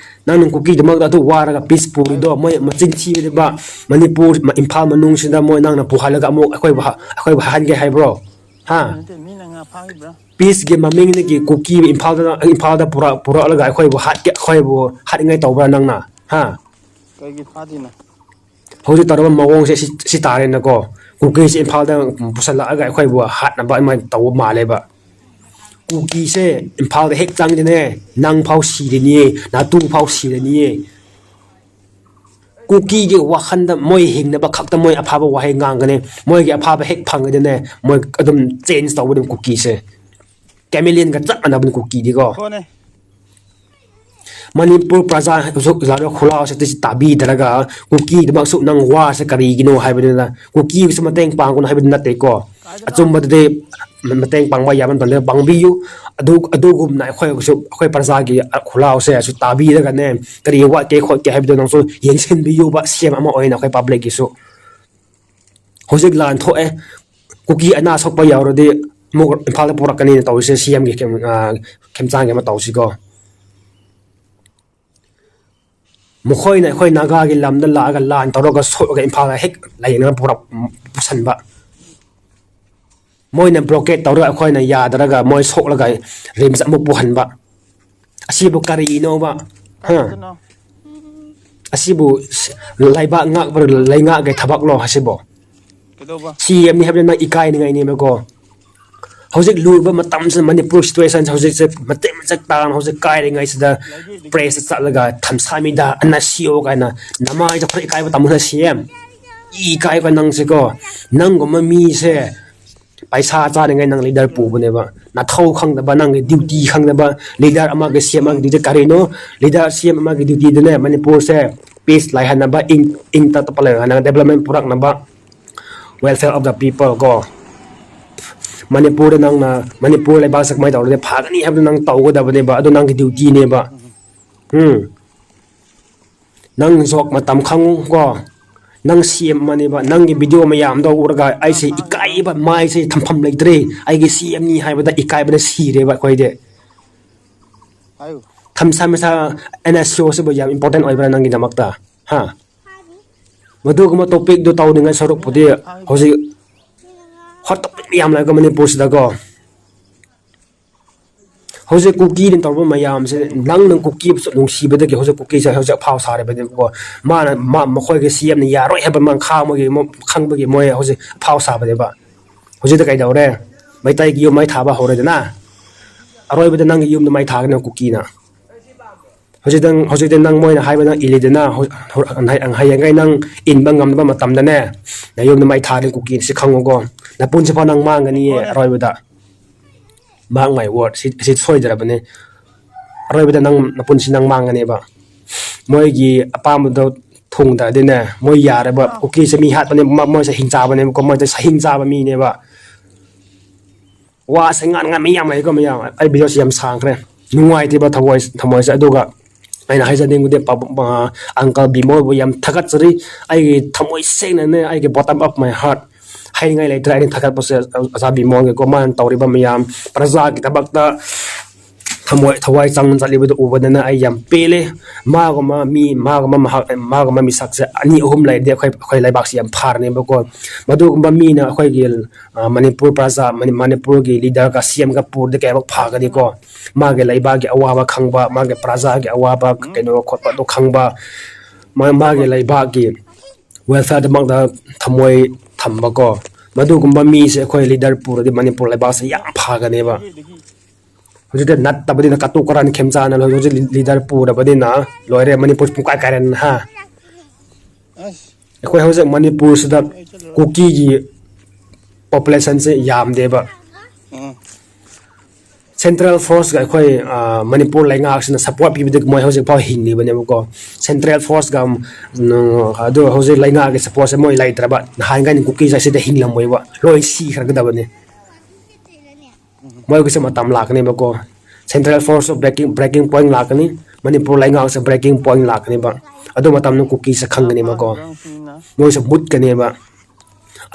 ꯅꯪꯅ ꯀꯨꯀꯤꯗꯃꯛꯇ ꯑꯗꯨ ꯋꯥꯔꯒ ꯄꯤꯁ ꯄꯨꯔꯤꯗꯣ ꯃꯣꯏ ꯃꯆꯤꯟ ꯊꯤꯕꯅꯦꯕ꯫ ꯃꯅꯤꯄꯨꯔ, ꯏꯝꯐꯥꯜ ꯃꯅꯨꯡꯁꯤꯗ ꯃꯣꯏ ꯅꯪꯅ ꯄꯨꯍꯜꯂꯒ ꯑꯃꯨꯛ ꯑꯩꯈꯣꯏꯕꯨ ꯍ-, ꯑꯩꯈꯣꯏꯕꯨ ꯍꯥꯠꯍꯟꯒꯦ ꯍꯥꯏꯕ꯭ꯔꯣ? ꯍꯥ? ꯄꯤꯁꯀꯤ ꯃꯃꯤꯡꯗꯒꯤ ꯀꯨꯀꯤ ꯏꯝꯐꯥꯜꯗ, ꯏꯝꯐꯥꯜꯗ ꯄꯨꯔꯛ-, ꯄꯨꯔꯛꯂꯒ ꯑꯩꯈꯣꯏꯕꯨ ꯍꯥꯠꯀꯦ, ꯑꯩꯈꯣꯏꯕꯨ ꯍꯥꯠꯅꯤꯡꯉꯥꯏ ꯇꯧꯕ꯭ꯔꯥ ꯅꯪꯅ? ꯍꯥ? ꯀꯩꯒꯤ ꯐꯥꯗꯤꯅꯣ? ꯍꯧꯖꯤꯛ ꯇꯧꯔꯕ ꯃꯑꯣꯡꯁꯦ ꯁꯤ, ꯁꯤ ꯇꯥꯔꯦꯅꯀꯣ꯫ ꯀꯨꯀꯤꯁꯦ ꯏꯝꯐꯥꯜꯗ ꯄꯨꯁꯜꯂꯛꯑꯒ ꯑꯩꯈꯣꯏꯕꯨ ꯍꯥꯠꯅꯕ ꯑꯗꯨꯃꯥꯏꯅ ꯇꯧꯕ ꯃꯥꯜꯂꯦꯕ꯫ ꯀꯨꯀꯤꯁꯦ ꯏꯝꯐꯥꯜꯗ ꯍꯦꯛ ꯆꯪꯗꯅꯦ, ꯅꯪ ꯐꯥꯎ ꯁꯤꯔꯅꯤꯌꯦ, ꯅꯥꯇꯨ ꯐꯥꯎ ꯁꯤꯔꯅꯤꯌꯦ꯫ ꯀꯨꯀꯤꯒꯤ ꯋꯥꯈꯜꯗ ꯃꯣꯏ ꯍꯤꯡꯅꯕ ꯈꯛꯇ ꯃꯣꯏ ꯑꯐꯕ ꯋꯥꯍꯩ ꯉꯥꯡꯒꯅꯤ꯫ ꯃꯣꯏꯒꯤ ꯑꯐꯕ ꯍꯦꯛ ꯐꯪꯒꯗꯤꯅꯦ, ꯃꯣꯏ ꯑꯗꯨꯝ ꯆꯦꯟꯖ ꯇꯧꯕꯅꯤ ꯀꯨꯀꯤꯁꯦ꯫ ꯀꯦꯃꯦꯂꯤꯌꯟꯒ ꯆꯞ ꯃꯥꯟꯅꯕꯅꯤ ꯀꯨꯀꯤꯗꯤꯀꯣ꯫ ꯃꯅꯤꯄꯨꯔ ꯄ꯭ꯔꯖꯥ ꯍꯧꯖꯤꯛ ꯂꯥꯛꯂꯤꯕ ꯈꯨꯂꯥꯎꯁꯦ ꯇꯥꯕꯤꯗ꯭ꯔꯒ ꯀꯨꯀꯤꯗꯃꯛꯁꯨ ꯅꯪ ꯋꯥꯁꯦ ꯀꯔꯤꯒꯤꯅꯣ ꯍꯥꯏꯕꯅꯤꯅ, ꯀꯨꯀꯤꯕꯨꯁꯨ ꯃꯇꯦꯡ ꯄꯥꯡꯒꯅꯨ ꯍꯥꯏꯕꯗꯤ ꯅꯠꯇꯦꯀꯣ꯫ ꯑꯆꯨꯝꯕꯗꯗꯤ ꯃꯇꯦꯡ ꯄꯥꯡꯕ ꯌꯥꯕ ꯃꯇꯝꯗ ꯄꯥꯡꯕꯤꯌꯨ꯫ ꯑꯗꯨ, ꯑꯗꯨꯒꯨꯝꯅ ꯑꯩꯈꯣꯏꯁꯨ, ꯑꯩꯈꯣꯏ ꯄ꯭ꯔꯖꯥꯒꯤ ꯈꯨꯂꯥꯎꯁꯦ ꯑꯁꯨ ꯇꯥꯕꯤꯔꯒꯅꯦ, ꯀꯔꯤ ꯋꯥꯠꯀꯦ ꯈꯣꯠꯀꯦ ꯍꯥꯏꯕꯗꯣ ꯅꯪꯁꯨ ꯌꯦꯡꯁꯤꯟꯕꯤꯌꯨꯕ, ꯁꯤ ꯑꯦꯝ ꯑꯃ ꯑꯣꯏꯅ ꯑꯩꯈꯣꯏ ꯄꯕ꯭ꯂꯤꯛꯀꯤꯁꯨ꯫ ꯍꯧꯖꯤꯛ ꯂꯥꯟ ꯊꯣꯛꯑꯦ, ꯀꯨꯀꯤ ꯑꯅꯥ ꯁꯣꯛꯄ ꯌꯥꯎꯔꯗꯤ ꯑꯃꯨꯛ ꯏꯝꯐꯥꯜꯗ ꯄꯨꯔꯛꯀꯅꯤꯅ ꯇꯧꯔꯤꯁꯦ, ꯁꯤ ꯑꯦꯝꯒꯤ ꯈꯦꯝ-, ꯑ, ꯈꯦꯝꯆꯥꯡꯒꯤ ꯑꯃ ꯇꯧꯁꯤꯀꯣ꯫ ꯃꯈꯣꯏꯅ ꯑꯩꯈꯣꯏ ꯅꯥꯒꯥꯒꯤ ꯂꯝꯗ ꯂꯥꯛꯑꯒ ꯂꯥꯟ ꯇꯧꯔꯒ ꯁꯣꯛꯑꯒ ꯏꯝꯐꯥꯜꯗ ꯍꯦꯛ ꯂꯥꯏꯌꯦꯡꯅꯕ ꯄꯨꯔꯛ-, ꯄꯨꯁꯟꯕ꯫ ꯃꯣꯏꯅ ꯕ꯭ꯂꯣꯀꯦꯠ ꯇꯧꯔꯒ ꯑꯩꯈꯣꯏꯅ ꯌꯥꯗ꯭ꯔꯒ ꯃꯣꯏ ꯁꯣꯛꯂꯒ ꯔꯤꯝꯁ ꯑꯃꯨꯛ ꯄꯨꯍꯟꯕ꯫ ꯑꯁꯤꯕꯨ ꯀꯔꯤꯅꯣꯕ? ꯍꯥ? ꯑꯁꯤꯕꯨ ꯂꯩꯕꯥꯛ ꯉꯥꯛꯄ ꯂꯩꯉꯥꯛꯀꯤ ꯊꯕꯛꯂꯣ ꯑꯁꯤꯕꯣ? ꯁꯤ ꯑꯦꯝꯅꯤ ꯍꯥꯏꯕꯗꯤ ꯅꯪ ꯏꯀꯥꯏꯅꯤꯡꯉꯥꯏꯅꯦꯕꯀꯣ꯫ ꯍꯧꯖꯤꯛ ꯂꯨꯔꯕ ꯃꯇꯝꯁꯤꯗ ꯃꯅꯤꯄꯨꯔ ꯁꯤꯆꯨꯋꯦꯁꯟꯁꯦ ꯍꯧꯖꯤꯛꯁꯦ ꯃꯇꯤꯛ ꯃꯆꯥ ꯇꯥꯅ ꯍꯧꯖꯤꯛ ꯀꯥꯏꯔꯤꯉꯩꯁꯤꯗ ꯄ꯭ꯔꯦꯁꯇ ꯆꯠꯂꯒ ꯊꯝꯁꯥꯃꯤꯗ ꯑꯅ ꯁꯤꯌꯣ ꯀꯥꯏꯅ ꯅꯃꯥꯏꯗ ꯈꯔ ꯏꯀꯥꯏꯕ ꯇꯝꯃꯨꯅ ꯁꯤ ꯑꯦꯝ꯫ ꯏ ꯏꯀꯥꯏꯕ ꯅꯪꯁꯦꯀꯣ꯫ ꯅꯪꯒꯨꯝꯕ ꯃꯤꯁꯦ ꯄꯩꯁꯥ ꯆꯥꯅꯤꯡꯉꯥꯏ ꯅꯪ ꯂꯤꯗꯔ ꯄꯨꯕꯅꯦꯕ꯫ ꯅꯊꯧ ꯈꯪꯗꯕ, ꯅꯪꯒꯤ ꯗ꯭ꯌꯨꯇꯤ ꯈꯪꯗꯕ, ꯂꯤꯗꯔ ꯑꯃꯒꯤ ꯁꯤ ꯑꯦꯝ ꯑꯃꯒꯤ ꯗ꯭ꯌꯨꯇꯤ ꯀꯔꯤꯅꯣ? ꯂꯤꯗꯔ ꯁꯤ ꯑꯦꯝ ꯑꯃꯒꯤ ꯗ꯭ꯌꯨꯇꯤꯗꯨꯅꯦ ꯃꯅꯤꯄꯨꯔꯁꯦ ꯄꯤꯁ ꯂꯩꯍꯟꯅꯕ, ꯏꯪ, ꯏꯪ ꯇꯞꯄ ꯂꯩꯍꯟꯅꯕ, ꯗꯦꯕꯂꯞꯃꯦꯟ ꯄꯨꯔꯛꯅꯕ, welfare of the people ꯀꯣ꯫ ꯃꯅꯤꯄꯨꯔꯗ ꯅꯪꯅ, ꯃꯅꯤꯄꯨꯔ ꯂꯩꯕꯥꯛꯁꯦ ꯀꯃꯥꯏꯅ ꯇꯧꯔꯗꯤ ꯐꯒꯅꯤ ꯍꯥꯏꯕꯗꯨ ꯅꯪ ꯇꯧꯒꯗꯕꯅꯦꯕ, ꯑꯗꯨ ꯅꯪꯒꯤ ꯗ꯭ꯌꯨꯇꯤꯅꯦꯕ꯫ ꯎꯝ꯫ ꯅꯪ ꯖꯣꯛ ꯃꯇꯝ ꯈꯪꯉꯨꯀꯣ꯫ ꯅꯪ ꯁꯤ ꯑꯦꯝ ꯑꯃꯅꯦꯕ, ꯅꯪꯒꯤ ꯚꯤꯗꯤꯑꯣ ꯃꯌꯥꯝꯗꯣ ꯎꯔꯒ ꯑꯩꯁꯦ ꯏꯀꯥꯏꯕ, ꯃꯥꯏꯁꯦ ꯊꯝꯐꯝ ꯂꯩꯇ꯭ꯔꯦ, ꯑꯩꯒꯤ ꯁꯤ ꯑꯦꯝꯅꯤ ꯍꯥꯏꯕꯗ ꯏꯀꯥꯏꯕꯅ ꯁꯤꯔꯦꯕ ꯑꯩꯈꯣꯏꯗꯤ꯫ ꯊꯝꯁꯥ ꯃꯁꯥ ꯑꯦꯟ ꯑꯦꯁ ꯁꯤ ꯑꯣ ꯁꯤꯕꯨ ꯌꯥꯝ ꯏꯝꯄꯣꯔꯇꯦꯟ ꯑꯣꯏꯕ꯭ꯔꯥ ꯅꯪꯒꯤꯗꯃꯛꯇ? ꯍꯥ? ꯃꯗꯨꯒꯨꯝꯕ ꯇꯣꯄꯤꯛꯇꯨ ꯇꯧꯅꯤꯡꯉꯥꯏ ꯁꯔꯨꯛꯄꯨꯗꯤ ꯍꯧꯖꯤꯛ ꯍꯣꯠ ꯇꯣꯄꯤꯛ ꯌꯥꯝ ꯂꯩꯀꯣ ꯃꯅꯤꯄꯨꯔꯁꯤꯗꯀꯣ꯫ ꯍꯧꯖꯤꯛ ꯀꯨꯀꯤꯅ ꯇꯧꯔꯕ ꯃꯌꯥꯝꯁꯦ, ꯅꯪꯅ ꯀꯨꯀꯤꯕꯨꯁꯨ ꯅꯨꯡꯁꯤꯕꯗꯒꯤ ꯍꯧꯖꯤꯛ ꯀꯨꯀꯤꯁꯦ ꯍꯧꯖꯤꯛ ꯑꯐꯥꯎ ꯁꯥꯔꯤꯕꯅꯦꯕꯀꯣ꯫ ꯃꯥꯅ, ꯃꯥ, ꯃꯈꯣꯏꯒꯤ ꯁꯤ ꯑꯦꯝꯅ ꯌꯥꯔꯣꯏ ꯍꯥꯏꯕ ꯃꯥ ꯈꯥꯡꯕꯒꯤ, ꯃꯣ-, ꯈꯪꯕꯒꯤ ꯃꯣꯏ ꯍꯧꯖꯤꯛ ꯑꯐꯥꯎ ꯁꯥꯕꯅꯦꯕ꯫ ꯍꯧꯖꯤꯛꯇ ꯀꯩꯗꯧꯔꯦ? ꯃꯩꯇꯩꯒꯤ ꯌꯨꯝ ꯃꯩ ꯊꯥꯕ ꯍꯧꯔꯦꯗꯅ꯫ ꯑꯔꯣꯏꯕꯗ ꯅꯪꯒꯤ ꯌꯨꯝꯗ ꯃꯩ ꯊꯥꯒꯅꯤ ꯀꯨꯀꯤꯅ꯫ ꯍꯧꯖꯤꯛꯇꯪ, ꯍꯧꯖꯤꯛꯇꯤ ꯅꯪ ꯃꯣꯏꯅ ꯍꯥꯏꯕ ꯅꯪ ꯏꯜꯂꯤꯗꯅ, ꯍꯧ-, ꯍꯧ-, ꯍꯌꯦꯡꯈꯩ ꯅꯪ ꯏꯟꯕ ꯉꯝꯗꯕ ꯃꯇꯝꯗꯅꯦ, ꯅꯌꯨꯝꯗ ꯃꯩ ꯊꯥꯔꯦ ꯀꯨꯀꯤꯅ, ꯁꯤ ꯈꯪꯉꯨꯀꯣ꯫ ꯅꯄꯨꯟꯁꯤꯐꯥꯎ ꯅꯪ ꯃꯥꯡꯒꯅꯤꯌꯦ ꯑꯔꯣꯏꯕꯗ꯫ Mark my word, ꯁꯤ, ꯁꯤ ꯁꯣꯏꯗ꯭ꯔꯕꯅꯦ꯫ ꯑꯔꯣꯏꯕꯗ ꯅꯪ ꯅꯄꯨꯟꯁꯤ ꯅꯪ ꯃꯥꯡꯒꯅꯦꯕ꯫ ꯃꯣꯏꯒꯤ ꯑꯄꯥꯝꯕꯗꯣ ꯊꯨꯡꯗ꯭ꯔꯗꯤꯅꯦ, ꯃꯣꯏ ꯌꯥꯔꯦꯕ꯫ ꯀꯨꯀꯤꯁꯦ ꯃꯤ ꯍꯥꯠꯄꯅꯦ, ꯃ-, ꯃꯣꯏꯁꯦ ꯍꯤꯡ ꯆꯥꯕꯅꯦꯕꯀꯣ, ꯃꯣꯏꯁꯦ ꯁꯍꯤꯡ ꯆꯥꯕ ꯃꯤꯅꯦꯕ꯫ ꯋꯥꯁꯦ ꯉꯥꯡ ꯉꯥꯡ ꯃꯤ ꯌꯥꯝ ꯂꯩꯀꯣ, ꯃꯤ ꯌꯥꯝ꯫ ꯑꯩ ꯚꯤꯗꯤꯑꯣꯁꯦ ꯌꯥꯝ ꯁꯥꯡꯈ꯭ꯔꯦ, ꯅꯨꯡꯉꯥꯏꯇꯦꯕ ꯊꯃꯣꯏ-, ꯊꯃꯣꯏꯁꯦ꯫ ꯑꯗꯨꯒ ꯑꯩꯅ ꯍꯥꯏꯖꯅꯤꯡꯕꯗꯤ ꯄꯥꯕꯨꯡ-, ꯑ, Uncle ꯕꯤꯃꯣꯜꯕꯨ ꯌꯥꯝ ꯊꯥꯒꯠꯆꯔꯤ꯫ ꯑꯩꯒꯤ ꯊꯃꯣꯏ ꯁꯦꯡꯅꯅꯦ, ꯑꯩꯒꯤ bottom of my heart ꯍꯥꯏꯅꯤꯡꯉꯥꯏ ꯂꯩꯇ꯭ꯔꯦ꯫ ꯑꯩꯅ ꯊꯥꯒꯠꯄꯁꯦ ꯑꯣꯖꯥ ꯕꯤꯃꯣꯜꯒꯤꯀꯣ, ꯃꯥꯅ ꯇꯧꯔꯤꯕ ꯃꯌꯥꯝ, ꯄ꯭ꯔꯖꯥꯒꯤꯗꯃꯛꯇ ꯊꯃꯣꯏ, ꯊꯋꯥꯏ ꯆꯪꯅ ꯆꯠꯂꯤꯕꯗꯨ ꯎꯕꯗꯅ ꯑꯩ ꯌꯥꯝ ꯄꯦꯜꯂꯦ꯫ ꯃꯥꯒꯨꯝꯕ ꯃꯤ, ꯃꯥꯒꯨꯝꯕ ꯃꯍꯥꯛ, ꯃꯥꯒꯨꯝꯕ ꯃꯤꯁꯛꯁꯦ ꯑꯅꯤ ꯑꯍꯨꯝ ꯂꯩꯔꯗꯤ ꯑꯩꯈꯣꯏ, ꯑꯩꯈꯣꯏ ꯂꯩꯕꯥꯛꯁꯦ ꯌꯥꯝ ꯐꯔꯅꯦꯕꯀꯣ꯫ ꯃꯗꯨꯒꯨꯝꯕ ꯃꯤꯅ ꯑꯩꯈꯣꯏꯒꯤ, ꯑ, ꯃꯅꯤꯄꯨꯔ ꯄ꯭ꯔꯖꯥ, ꯃꯅꯤ-, ꯃꯅꯤꯄꯨꯔꯒꯤ leaderꯒ CMꯒ ꯄꯨꯔꯗꯤ ꯀꯌꯥꯃꯨꯛ ꯐꯒꯅꯤꯀꯣ꯫ ꯃꯥꯒꯤ ꯂꯩꯕꯥꯛꯀꯤ ꯑꯋꯥꯕ ꯈꯪꯕ, ꯃꯥꯒꯤ ꯄ꯭ꯔꯖꯥꯒꯤ ꯑꯋꯥꯕ ꯀꯩꯅꯣ ꯈꯣꯠꯄꯗꯣ ꯈꯪꯕ, ꯃꯥ-, ꯃꯥꯒꯤ ꯂꯩꯕꯥꯛꯀꯤ welfareꯗꯃꯛꯇ ꯊꯃꯣꯏ ꯊꯝꯕꯀꯣ꯫ ꯃꯗꯨꯒꯨꯝꯕ ꯃꯤꯁꯦ ꯑꯩꯈꯣꯏ leader ꯄꯨꯔꯗꯤ ꯃꯅꯤꯄꯨꯔ ꯂꯩꯕꯥꯛꯁꯦ ꯌꯥꯝ ꯐꯒꯅꯦꯕ꯫ ꯍꯧꯖꯤꯛꯇꯤ ꯅꯠꯇꯕꯅꯤꯅ ꯀꯇꯨ ꯀꯔꯟ ꯈꯦꯝꯆꯥꯅ ꯂꯣꯏ ꯍꯧꯖꯤꯛ leader ꯄꯨꯔꯕꯅꯤꯅ ꯂꯣꯏꯔꯦ, ꯃꯅꯤꯄꯨꯔ ꯄꯨꯡꯀꯥꯏ ꯀꯥꯏꯔꯦ ꯍꯥ꯫ ꯑꯁ, ꯑꯩꯈꯣꯏ ꯍꯧꯖꯤꯛ ꯃꯅꯤꯄꯨꯔꯁꯤꯗ ꯀꯨꯀꯤꯒꯤ populationꯁꯦ ꯌꯥꯝꯗꯦꯕ꯫ ꯎꯝ꯫ Central forceꯀ ꯑꯩꯈꯣꯏ, ꯑ, ꯃꯅꯤꯄꯨꯔ ꯂꯩꯉꯥꯛꯁꯤꯅ support ꯄꯤꯕꯗꯒꯤ ꯃꯣꯏ ꯍꯧꯖꯤꯛ ꯐꯥꯎ ꯍꯤꯡꯂꯤꯕꯅꯦꯕꯀꯣ꯫ Central forceꯀ, ꯎꯝ, ꯑꯗꯨ ꯍꯧꯖꯤꯛ ꯂꯩꯉꯥꯛꯀꯤ supportꯁꯦ ꯃꯣꯏ ꯂꯩꯇ꯭ꯔꯕ, ꯅꯍꯥꯟꯒꯩꯅ ꯀꯨꯀꯤꯁꯦ ꯑꯁꯤꯗ ꯍꯤꯡꯂꯝꯃꯣꯏꯕ, ꯂꯣꯏ ꯁꯤꯈ꯭ꯔꯒꯗꯕꯅꯦ꯫ ꯃꯣꯏꯒꯤꯁꯨ ꯃꯇꯝ ꯂꯥꯛꯀꯅꯦꯕꯀꯣ꯫ Central forceꯁꯨ breaking, breaking point ꯂꯥꯛꯀꯅꯤ꯫ ꯃꯅꯤꯄꯨꯔ ꯂꯩꯉꯥꯛꯁꯨ breaking point ꯂꯥꯛꯀꯅꯦꯕ꯫ ꯑꯗꯨ ꯃꯇꯝꯗ ꯀꯨꯀꯤꯁꯦ ꯈꯪꯒꯅꯦꯕꯀꯣ꯫ ꯃꯣꯏꯁꯨ ꯃꯨꯠꯀꯅꯦꯕ꯫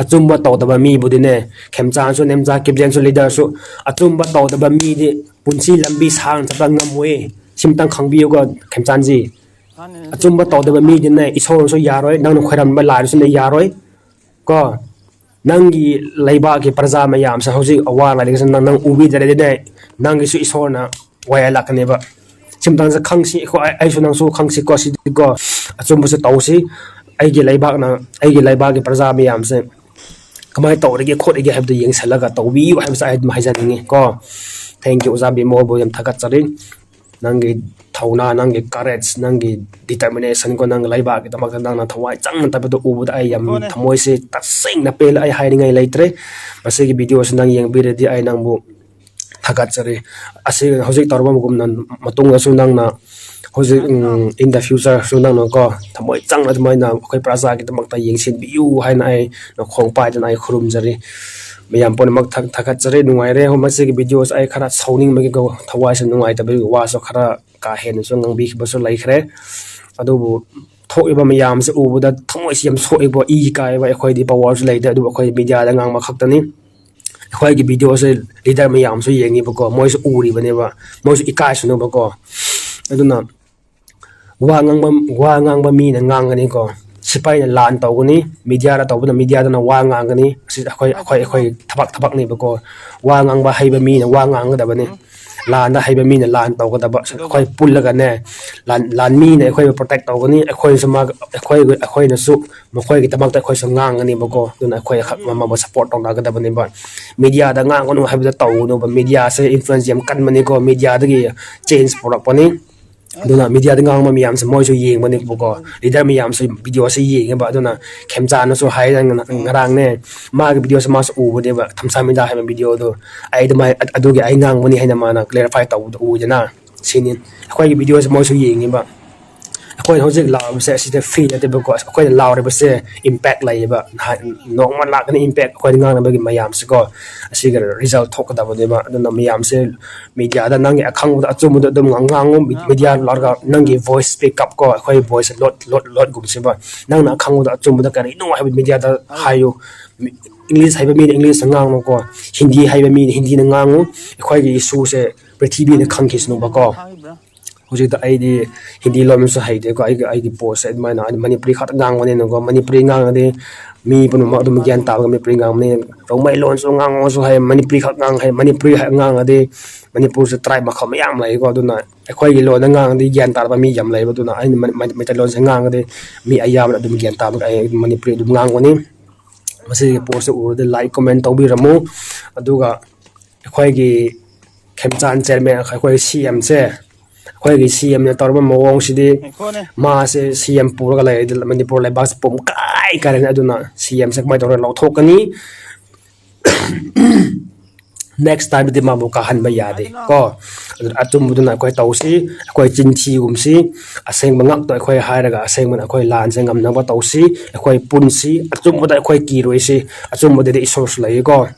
ꯑꯆꯨꯝꯕ ꯇꯧꯗꯕ ꯃꯤꯕꯨꯗꯤꯅꯦ, ꯈꯦꯝꯆꯥꯟꯁꯨ, ꯅꯦꯝꯆꯥ, ꯀꯤꯞꯖꯦꯟꯁꯨ, leaderꯁꯨ, ꯑꯆꯨꯝꯕ ꯇꯧꯗꯕ ꯃꯤꯗꯤ ꯄꯨꯟꯁꯤ ꯂꯝꯕꯤ ꯁꯥꯡꯅ ꯆꯠꯄ ꯉꯝꯃꯣꯏ꯫ ꯁꯤꯝꯇꯪ ꯈꯪꯕꯤꯌꯨꯀꯣ, ꯈꯦꯝꯆꯥꯟꯖꯤ꯫ ꯑꯆꯨꯝꯕ ꯇꯧꯗꯕ ꯃꯤꯗꯤꯅꯦ, ꯏꯁꯣꯔꯅꯁꯨ ꯌꯥꯔꯣꯏ, ꯅꯪꯅ ꯈꯣꯏꯔꯝꯕ ꯂꯥꯏꯅꯁꯨꯅꯦ ꯌꯥꯔꯣꯏ꯫ ꯀꯣ, ꯅꯪꯒꯤ ꯂꯩꯕꯥꯛꯀꯤ ꯄ꯭ꯔꯖꯥ ꯃꯌꯥꯝꯁꯦ ꯍꯧꯖꯤꯛ ꯑꯋꯥ ꯂꯥꯏꯔꯤꯛꯁꯦ ꯅꯪ, ꯅꯪ ꯎꯕꯤꯗ꯭ꯔꯗꯤꯅꯦ, ꯅꯪꯒꯤꯁꯨ ꯏꯁꯣꯔꯅ ꯋꯥꯌꯦꯜꯂꯛꯀꯅꯦꯕ꯫ ꯁꯤꯝꯇꯪꯁꯦ ꯈꯪꯁꯤ, ꯑꯩꯈꯣꯏ, ꯑꯩꯁꯨ ꯅꯪꯁꯨ ꯈꯪꯁꯤꯀꯣ, ꯁꯤꯗꯤꯀꯣ, ꯑꯆꯨꯝꯕꯁꯦ ꯇꯧꯁꯤ꯫ ꯑꯩꯒꯤ ꯂꯩꯕꯥꯛꯅ, ꯑꯩꯒꯤ ꯂꯩꯕꯥꯛꯀꯤ ꯄ꯭ꯔꯖꯥ ꯃꯌꯥꯝꯁꯦ ꯀꯃꯥꯏꯅ ꯇꯧꯔꯤꯒꯦ ꯈꯣꯠꯂꯤꯒꯦ ꯍꯥꯏꯕꯗꯨ ꯌꯦꯡꯁꯤꯜꯂꯒ ꯇꯧꯕꯤꯌꯨ ꯍꯥꯏꯕꯁꯦ ꯑꯩ ꯑꯗꯨꯝ ꯍꯥꯏꯖꯅꯤꯡꯉꯤ ꯀꯣ꯫ Thank you, ꯑꯣꯖꯥ ꯕꯤꯃꯣꯜꯕꯨ ꯌꯥꯝ ꯊꯥꯒꯠꯆꯔꯤ꯫ ꯅꯪꯒꯤ ꯊꯧꯅꯥ, ꯅꯪꯒꯤ courage, ꯅꯪꯒꯤ determination ꯀꯣ, ꯅꯪ ꯂꯩꯕꯥꯛꯀꯤꯗꯃꯛꯇ ꯅꯪꯅ ꯊꯋꯥꯏ ꯆꯪꯅ ꯇꯞꯄꯗꯣ ꯎꯕꯗ ꯑꯩ ꯌꯥꯝ ꯊꯃꯣꯏꯁꯦ ꯇꯁꯦꯡꯅ ꯄꯦꯜꯂꯦ꯫ ꯑꯩ ꯍꯥꯏꯅꯤꯡꯉꯥꯏ ꯂꯩꯇ꯭ꯔꯦ꯫ ꯃꯁꯤꯒꯤ ꯚꯤꯗꯤꯑꯣꯁꯤ ꯅꯪ ꯌꯦꯡꯕꯤꯔꯗꯤ ꯑꯩ ꯅꯪꯕꯨ ꯊꯥꯒꯠꯆꯔꯤ꯫ ꯑꯁꯤ ꯍꯧꯖꯤꯛ ꯇꯧꯔꯕ ꯃꯒꯨꯝꯅ ꯃꯇꯨꯡꯗꯁꯨ ꯅꯪꯅ ꯍꯧꯖꯤꯛ, ꯎꯝ, in the future ꯁꯨ ꯅꯪꯅꯀꯣ ꯊꯃꯣꯏ ꯆꯪꯅ ꯑꯗꯨꯃꯥꯏꯅ ꯑꯩꯈꯣꯏ ꯄ꯭ꯔꯖꯥꯒꯤꯗꯃꯛꯇ ꯌꯦꯡꯁꯤꯟꯕꯤꯌꯨ ꯍꯥꯏꯅ ꯑꯩ ꯅꯈꯣꯡ ꯄꯥꯏꯗꯨꯅ ꯑꯩ ꯈꯨꯔꯨꯝꯖꯔꯤ꯫ ꯃꯌꯥꯝ ꯄꯨꯝꯅꯃꯛ ꯊꯥ-, ꯊꯥꯒꯠꯆꯔꯤ꯫ ꯅꯨꯡꯉꯥꯏꯔꯦ꯫ ꯃꯁꯤꯒꯤ video ꯁꯦ ꯑꯩ ꯈꯔ ꯁꯥꯎꯅꯤꯡꯕꯒꯤꯀꯣ, ꯊꯋꯥꯏꯁꯦ ꯅꯨꯡꯉꯥꯏꯇꯕꯒꯤ ꯋꯥꯁꯨ ꯈꯔ ꯀꯥ ꯍꯦꯟꯅꯁꯨ ꯉꯥꯡꯕꯤꯈꯤꯕꯁꯨ ꯂꯩꯈ꯭ꯔꯦ꯫ ꯑꯗꯨꯕꯨ ꯊꯣꯛꯏꯕ ꯃꯌꯥꯝꯁꯦ ꯎꯕꯗ ꯊꯃꯣꯏꯁꯤ ꯌꯥꯝ ꯁꯣꯛꯏꯕ, ꯏ ꯀꯥꯏꯕ꯫ ꯑꯩꯈꯣꯏꯗꯤ power ꯁꯨ ꯂꯩꯇꯦ, ꯑꯗꯨꯕꯨ ꯑꯩꯈꯣꯏ media ꯗ ꯉꯥꯡꯕ ꯈꯛꯇꯅꯤ꯫ ꯑꯩꯈꯣꯏꯒꯤ video ꯁꯦ leader ꯃꯌꯥꯝꯁꯨ ꯌꯦꯡꯉꯤꯕꯀꯣ, ꯃꯣꯏꯁꯨ ꯎꯔꯤꯕꯅꯦꯕ, ꯃꯣꯏꯁꯨ ꯏꯀꯥꯏꯁꯅꯨꯕꯀꯣ꯫ ꯑꯗꯨꯅ ꯋꯥ ꯉꯥꯡꯕ, ꯋꯥ ꯉꯥꯡꯕ ꯃꯤꯅ ꯉꯥꯡꯒꯅꯤꯀꯣ꯫ ꯁꯤꯐꯥꯏꯅ ꯂꯥꯟ ꯇꯧꯒꯅꯤ, media ꯗ ꯇꯧꯕꯅ media ꯗꯅ ꯋꯥ ꯉꯥꯡꯒꯅꯤ꯫ ꯑꯁꯤ ꯑꯩꯈꯣꯏ, ꯑꯩꯈꯣꯏ, ꯑꯩꯈꯣꯏ ꯊꯕꯛ, ꯊꯕꯛꯅꯦꯕꯀꯣ꯫ ꯋꯥ ꯉꯥꯡꯕ ꯍꯩꯕ ꯃꯤꯅ ꯋꯥ ꯉꯥꯡꯒꯗꯕꯅꯤ, ꯂꯥꯟꯗ ꯍꯩꯕ ꯃꯤꯅ ꯂꯥꯟ ꯇꯧꯒꯗꯕ꯫ ꯑꯩꯈꯣꯏ ꯄꯨꯜꯂꯒꯅꯦ, ꯂꯥꯟ, ꯂꯥꯟꯃꯤꯅ ꯑꯩꯈꯣꯏꯕꯨ protect ꯇꯧꯒꯅꯤ, ꯑꯩꯈꯣꯏꯅꯁꯨ ꯃꯥꯒ, ꯑꯩꯈꯣꯏ, ꯑꯩꯈꯣꯏꯅꯁꯨ ꯃꯈꯣꯏꯒꯤ ꯗꯃꯛꯇ ꯑꯩꯈꯣꯏꯁꯨ ꯉꯥꯡꯒꯅꯤꯕꯀꯣ꯫ ꯑꯗꯨꯅ ꯑꯩꯈꯣꯏ ꯈꯛ ꯑꯃꯕꯨ support ꯇꯧꯅꯒꯗꯕꯅꯦꯕ꯫ Media ꯗ ꯉꯥꯡꯒꯅꯨ ꯍꯥꯏꯕꯗ ꯇꯧꯒꯅꯨꯕ꯫ Media ꯁꯦ influence ꯌꯥꯝ ꯀꯟꯕꯅꯤꯀꯣ, media ꯗꯒꯤ change ꯄꯨꯔꯛꯄꯅꯤ꯫ ꯑꯗꯨꯅ media ꯗ ꯉꯥꯡꯕ ꯃꯌꯥꯝꯁꯦ ꯃꯣꯏꯁꯨ ꯌꯦꯡꯕꯅꯦꯕꯀꯣ, leader ꯃꯌꯥꯝꯁꯨ video ꯁꯦ ꯌꯦꯡꯉꯦꯕ꯫ ꯑꯗꯨꯅ ꯈꯦꯝꯆꯥꯅꯁꯨ ꯍꯥꯏꯗꯅ ꯉ-, ꯉꯔꯥꯡꯅꯦ, ꯃꯥꯒꯤ video ꯁꯦ ꯃꯥꯁꯨ ꯎꯕꯅꯦꯕ, ꯊꯝꯁꯥ ꯃꯤꯗꯥ ꯍꯥꯏꯕ video ꯗꯣ꯫ ꯑꯩ ꯑꯗꯨꯃꯥꯏ-, ꯑꯗꯨꯒꯤ ꯑꯩ ꯉꯥꯡꯕꯅꯤ ꯍꯥꯏꯅ ꯃꯥꯅ clarify ꯇꯧꯕꯗꯣ ꯎꯏꯗꯅ꯫ ꯁꯤꯅꯤ ꯑꯩꯈꯣꯏꯒꯤ video ꯁꯦ ꯃꯣꯏꯁꯨ ꯌꯦꯡꯉꯤꯕ꯫ ꯑꯩꯈꯣꯏꯅ ꯍꯧꯖꯤꯛ ꯂꯥꯎꯔꯤꯕꯁꯦ ꯑꯁꯤꯗ free ꯅꯠꯇꯦꯕꯀꯣ꯫ ꯑꯩꯈꯣꯏꯅ ꯂꯥꯎꯔꯤꯕꯁꯦ impact ꯂꯩꯌꯦꯕ꯫ ꯅꯍꯥꯟ ꯅꯣꯡꯃ ꯂꯥꯛꯀꯅꯤ impact, ꯑꯩꯈꯣꯏꯅ ꯉꯥꯡꯅꯕꯒꯤ ꯃꯌꯥꯝꯁꯤꯀꯣ꯫ ꯑꯁꯤꯒ result ꯊꯣꯛꯀꯗꯕꯅꯦꯕ꯫ ꯑꯗꯨꯅ ꯃꯌꯥꯝꯁꯦ media ꯗ ꯅꯪꯒꯤ ꯑꯈꯪꯕꯗꯣ ꯑꯆꯨꯝꯕꯗꯣ ꯑꯗꯨꯝ ꯉꯥꯡꯉꯨ꯫ Media ꯂꯥꯛꯑꯒ ꯅꯪꯒꯤ voice pick up ꯀꯣ, ꯑꯩꯈꯣꯏ voice ꯂꯣꯠ, ꯂꯣꯠ, ꯂꯣꯠꯒꯨꯝꯁꯦꯕ꯫ ꯅꯪꯅ ꯑꯈꯪꯕꯗꯣ ꯑꯆꯨꯝꯕꯗꯣ ꯀꯔꯤꯅꯣ ꯍꯥꯏꯕ media ꯗ ꯍꯥꯏꯌꯨ꯫ English ꯍꯩꯕ ꯃꯤꯅ English ꯇ ꯉꯥꯡꯉꯨꯀꯣ, Hindi ꯍꯩꯕ ꯃꯤꯅ Hindi ꯗ ꯉꯥꯡꯉꯨ꯫ ꯑꯩꯈꯣꯏꯒꯤ issue ꯁꯦ ꯄ꯭ꯔꯤꯊꯤꯕꯤꯅ ꯈꯪꯈꯤꯁꯅꯨꯕꯀꯣ꯫ ꯍꯧꯖꯤꯛꯇ ꯑꯩꯗꯤ Hindi ꯂꯣꯟꯁꯨ ꯍꯩꯇꯦꯀꯣ꯫ ꯑꯩꯒꯤ, ꯑꯩꯒꯤ post ꯁꯦ ꯑꯗꯨꯃꯥꯏꯅ ꯍꯥꯏꯗꯤ ꯃꯅꯤꯄꯨꯔꯤ ꯈꯛꯇ ꯉꯥꯡꯕꯅꯤꯅꯀꯣ꯫ ꯃꯅꯤꯄꯨꯔꯤ ꯉꯥꯡꯉꯗꯤ ꯃꯤ ꯄꯨꯝꯅꯃꯛ ꯑꯗꯨꯝ ꯒ꯭ꯌꯥꯟ ꯇꯥꯕ ꯃꯅꯤꯄꯨꯔꯤ ꯉꯥꯡꯕꯅꯤ꯫ ꯔꯣꯡꯃꯩ ꯂꯣꯟꯁꯨ ꯉꯥꯡꯉꯣꯁꯨ ꯍꯥꯏ, ꯃꯅꯤꯄꯨꯔꯤ ꯈꯛ ꯉꯥꯡ-, ꯍꯥꯏ, ꯃꯅꯤꯄꯨꯔꯤ ꯍꯥꯏ-, ꯉꯥꯡꯉꯗꯤ ꯃꯅꯤꯄꯨꯔꯁꯦ tribe ꯃꯈꯜ ꯃꯌꯥꯝ ꯂꯩꯀꯣ꯫ ꯑꯗꯨꯅ ꯑꯩꯈꯣꯏꯒꯤ ꯂꯣꯟꯗ ꯉꯥꯡꯉꯗꯤ ꯒ꯭ꯌꯥꯟ ꯇꯥꯗꯕ ꯃꯤ ꯌꯥꯝ ꯂꯩꯕ꯫ ꯑꯗꯨꯅ ꯑꯩꯅ ꯃꯩ-, ꯃꯩ-, ꯃꯩꯇꯩꯂꯣꯟꯁꯦ ꯉꯥꯡꯉꯗꯤ ꯃꯤ ꯑꯌꯥꯝꯕꯅ ꯑꯗꯨꯝ ꯒ꯭ꯌꯥꯟ ꯇꯥꯕ, ꯑꯩ ꯃꯅꯤꯄꯨꯔꯤ ꯑꯗꯨꯝ ꯉꯥꯡꯕꯅꯤ꯫ ꯃꯁꯤꯒꯤ post ꯁꯦ ꯎꯔꯗꯤ like, comment ꯇꯧꯕꯤꯔꯝꯃꯨ꯫ ꯑꯗꯨꯒ ꯑꯩꯈꯣꯏꯒꯤ ꯈꯦꯝꯆꯥꯟ chairman, ꯑꯩꯈꯣꯏ C M ꯁꯦ, ꯑꯩꯈꯣꯏꯒꯤ C M ꯅ ꯇꯧꯔꯕ ꯃꯑꯣꯡꯁꯤꯗꯤ, ꯃꯥꯁꯦ C M ꯄꯨꯔꯒ ꯂꯩꯔꯗꯤ ꯃꯅꯤꯄꯨꯔ ꯂꯩꯕꯥꯛꯁꯦ ꯄꯨꯝ ꯀꯥꯏ ꯀꯥꯏꯔꯅꯤ꯫ ꯑꯗꯨꯅ C M ꯁꯦ ꯀꯃꯥꯏꯅ ꯇꯧꯔꯒ ꯂꯧꯊꯣꯛꯀꯅꯤ? next timeꯗꯤ ꯃꯥꯕꯨ ꯀꯥꯍꯟꯕ ꯌꯥꯗꯦ ꯀꯣ꯫ ꯑꯗꯨꯅ ꯑꯆꯨꯝꯕꯗꯨꯅ ꯑꯩꯈꯣꯏ ꯇꯧꯁꯤ, ꯑꯩꯈꯣꯏ ꯆꯤꯟ ꯊꯤꯒꯨꯝꯁꯤ, ꯑꯁꯦꯡꯕ ꯉꯥꯛꯇ ꯑꯩꯈꯣꯏ ꯍꯥꯏꯔꯒ ꯑꯁꯦꯡꯕꯅ ꯑꯩꯈꯣꯏ ꯂꯥꯟꯁꯦ ꯉꯝꯅꯕ ꯇꯧꯁꯤ, ꯑꯩꯈꯣꯏ ꯄꯨꯟꯁꯤ, ꯑꯆꯨꯝꯕꯗ ꯑꯩꯈꯣꯏ ꯀꯤꯔꯣꯏꯁꯤ, ꯑꯆꯨꯝꯕꯗꯗꯤ ꯏꯁꯣꯔꯁꯨ ꯂꯩꯌꯦꯀꯣ꯫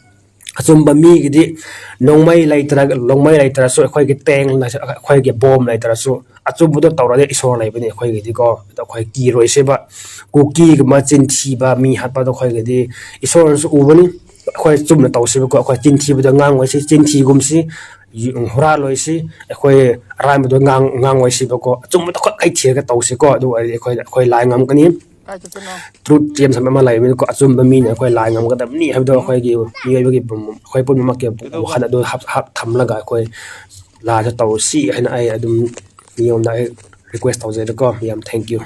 ꯑꯆꯨꯝꯕ ꯃꯤꯒꯤꯗꯤ ꯅꯣꯡꯃꯩ ꯂꯩꯇ꯭ꯔ ꯅꯣꯡꯃꯩ ꯂꯩꯇ꯭ꯔꯁꯨ, ꯑꯩꯈꯣꯏꯒꯤ ꯇꯦꯡ, ꯑꯩꯈꯣꯏꯒꯤ ꯕꯣꯝ ꯂꯩꯇ꯭ꯔꯁꯨ, ꯑꯆꯨꯝꯕꯗꯣ ꯇꯧꯔꯗꯤ ꯏꯁꯣꯔ ꯂꯩꯕꯅꯤ ꯑꯩꯈꯣꯏꯒꯤꯗꯤꯀꯣ꯫ ꯑꯗꯣ ꯑꯩꯈꯣꯏ ꯀꯤꯔꯣꯏꯁꯦꯕ꯫ ꯀꯨꯀꯤꯒꯨꯝꯕ ꯆꯤꯟꯊꯤꯕ ꯃꯤ ꯍꯥꯠꯄꯗꯣ ꯑꯩꯈꯣꯏꯒꯤꯗꯤ ꯏꯁꯣꯔꯅꯁꯨ ꯎꯕꯅꯤ꯫ ꯑꯩꯈꯣꯏ ꯆꯨꯝꯅ ꯇꯧꯁꯦꯕꯀꯣ, ꯑꯩꯈꯣꯏ ꯆꯤꯟꯊꯤꯕꯗ ꯉꯥꯡꯉꯣꯏꯁꯤ, ꯆꯤꯟꯊꯤꯒꯨꯝꯁꯤ, ꯌꯨ-, ꯍꯨꯔꯥꯜꯂꯣꯏꯁꯤ, ꯑꯩꯈꯣꯏ ꯑꯔꯥꯟꯕꯗꯣ ꯉꯥꯡ-, ꯉꯥꯡꯉꯣꯏꯁꯤꯕꯀꯣ, ꯑꯆꯨꯝꯕꯗꯣ ꯈꯛ ꯍꯩ ꯊꯤꯔꯒ ꯇꯧꯁꯤꯀꯣ꯫ ꯑꯗꯨ ꯑꯣꯏꯔꯗꯤ ꯑꯩꯈꯣꯏ, ꯑꯩꯈꯣꯏ ꯂꯥꯏ ꯉꯝꯒꯅꯤ꯫ ꯇ꯭ꯔꯨꯠ ꯆꯦꯟꯁ ꯍꯥꯏꯕ ꯑꯃ ꯂꯩꯕꯅꯤꯀꯣ, ꯑꯆꯨꯝꯕ ꯃꯤꯅ ꯑꯩꯈꯣꯏ ꯂꯥꯏ ꯉꯝꯒꯗꯕꯅꯤ ꯍꯥꯏꯕꯗꯣ ꯑꯩꯈꯣꯏꯒꯤ ꯃꯤꯑꯣꯏꯕꯒꯤ ꯄꯨꯝ-, ꯑꯩꯈꯣꯏ ꯄꯨꯝꯅꯃꯛꯀꯤ ꯋꯥꯈꯜ ꯑꯗꯨ ꯍꯥꯞ-, ꯍꯥꯞ ꯊꯝꯂꯒ ꯑꯩꯈꯣꯏ ꯂꯥꯏꯁꯦ ꯇꯧꯁꯤ ꯍꯥꯏꯅ ꯑꯩ ꯑꯗꯨꯝ ꯃꯤꯉꯣꯟꯗ ꯑꯩ ꯔꯤꯀ꯭ꯋꯦꯁ ꯇꯧꯖꯔꯦꯀꯣ꯫ ꯌꯥꯝ thank you꯫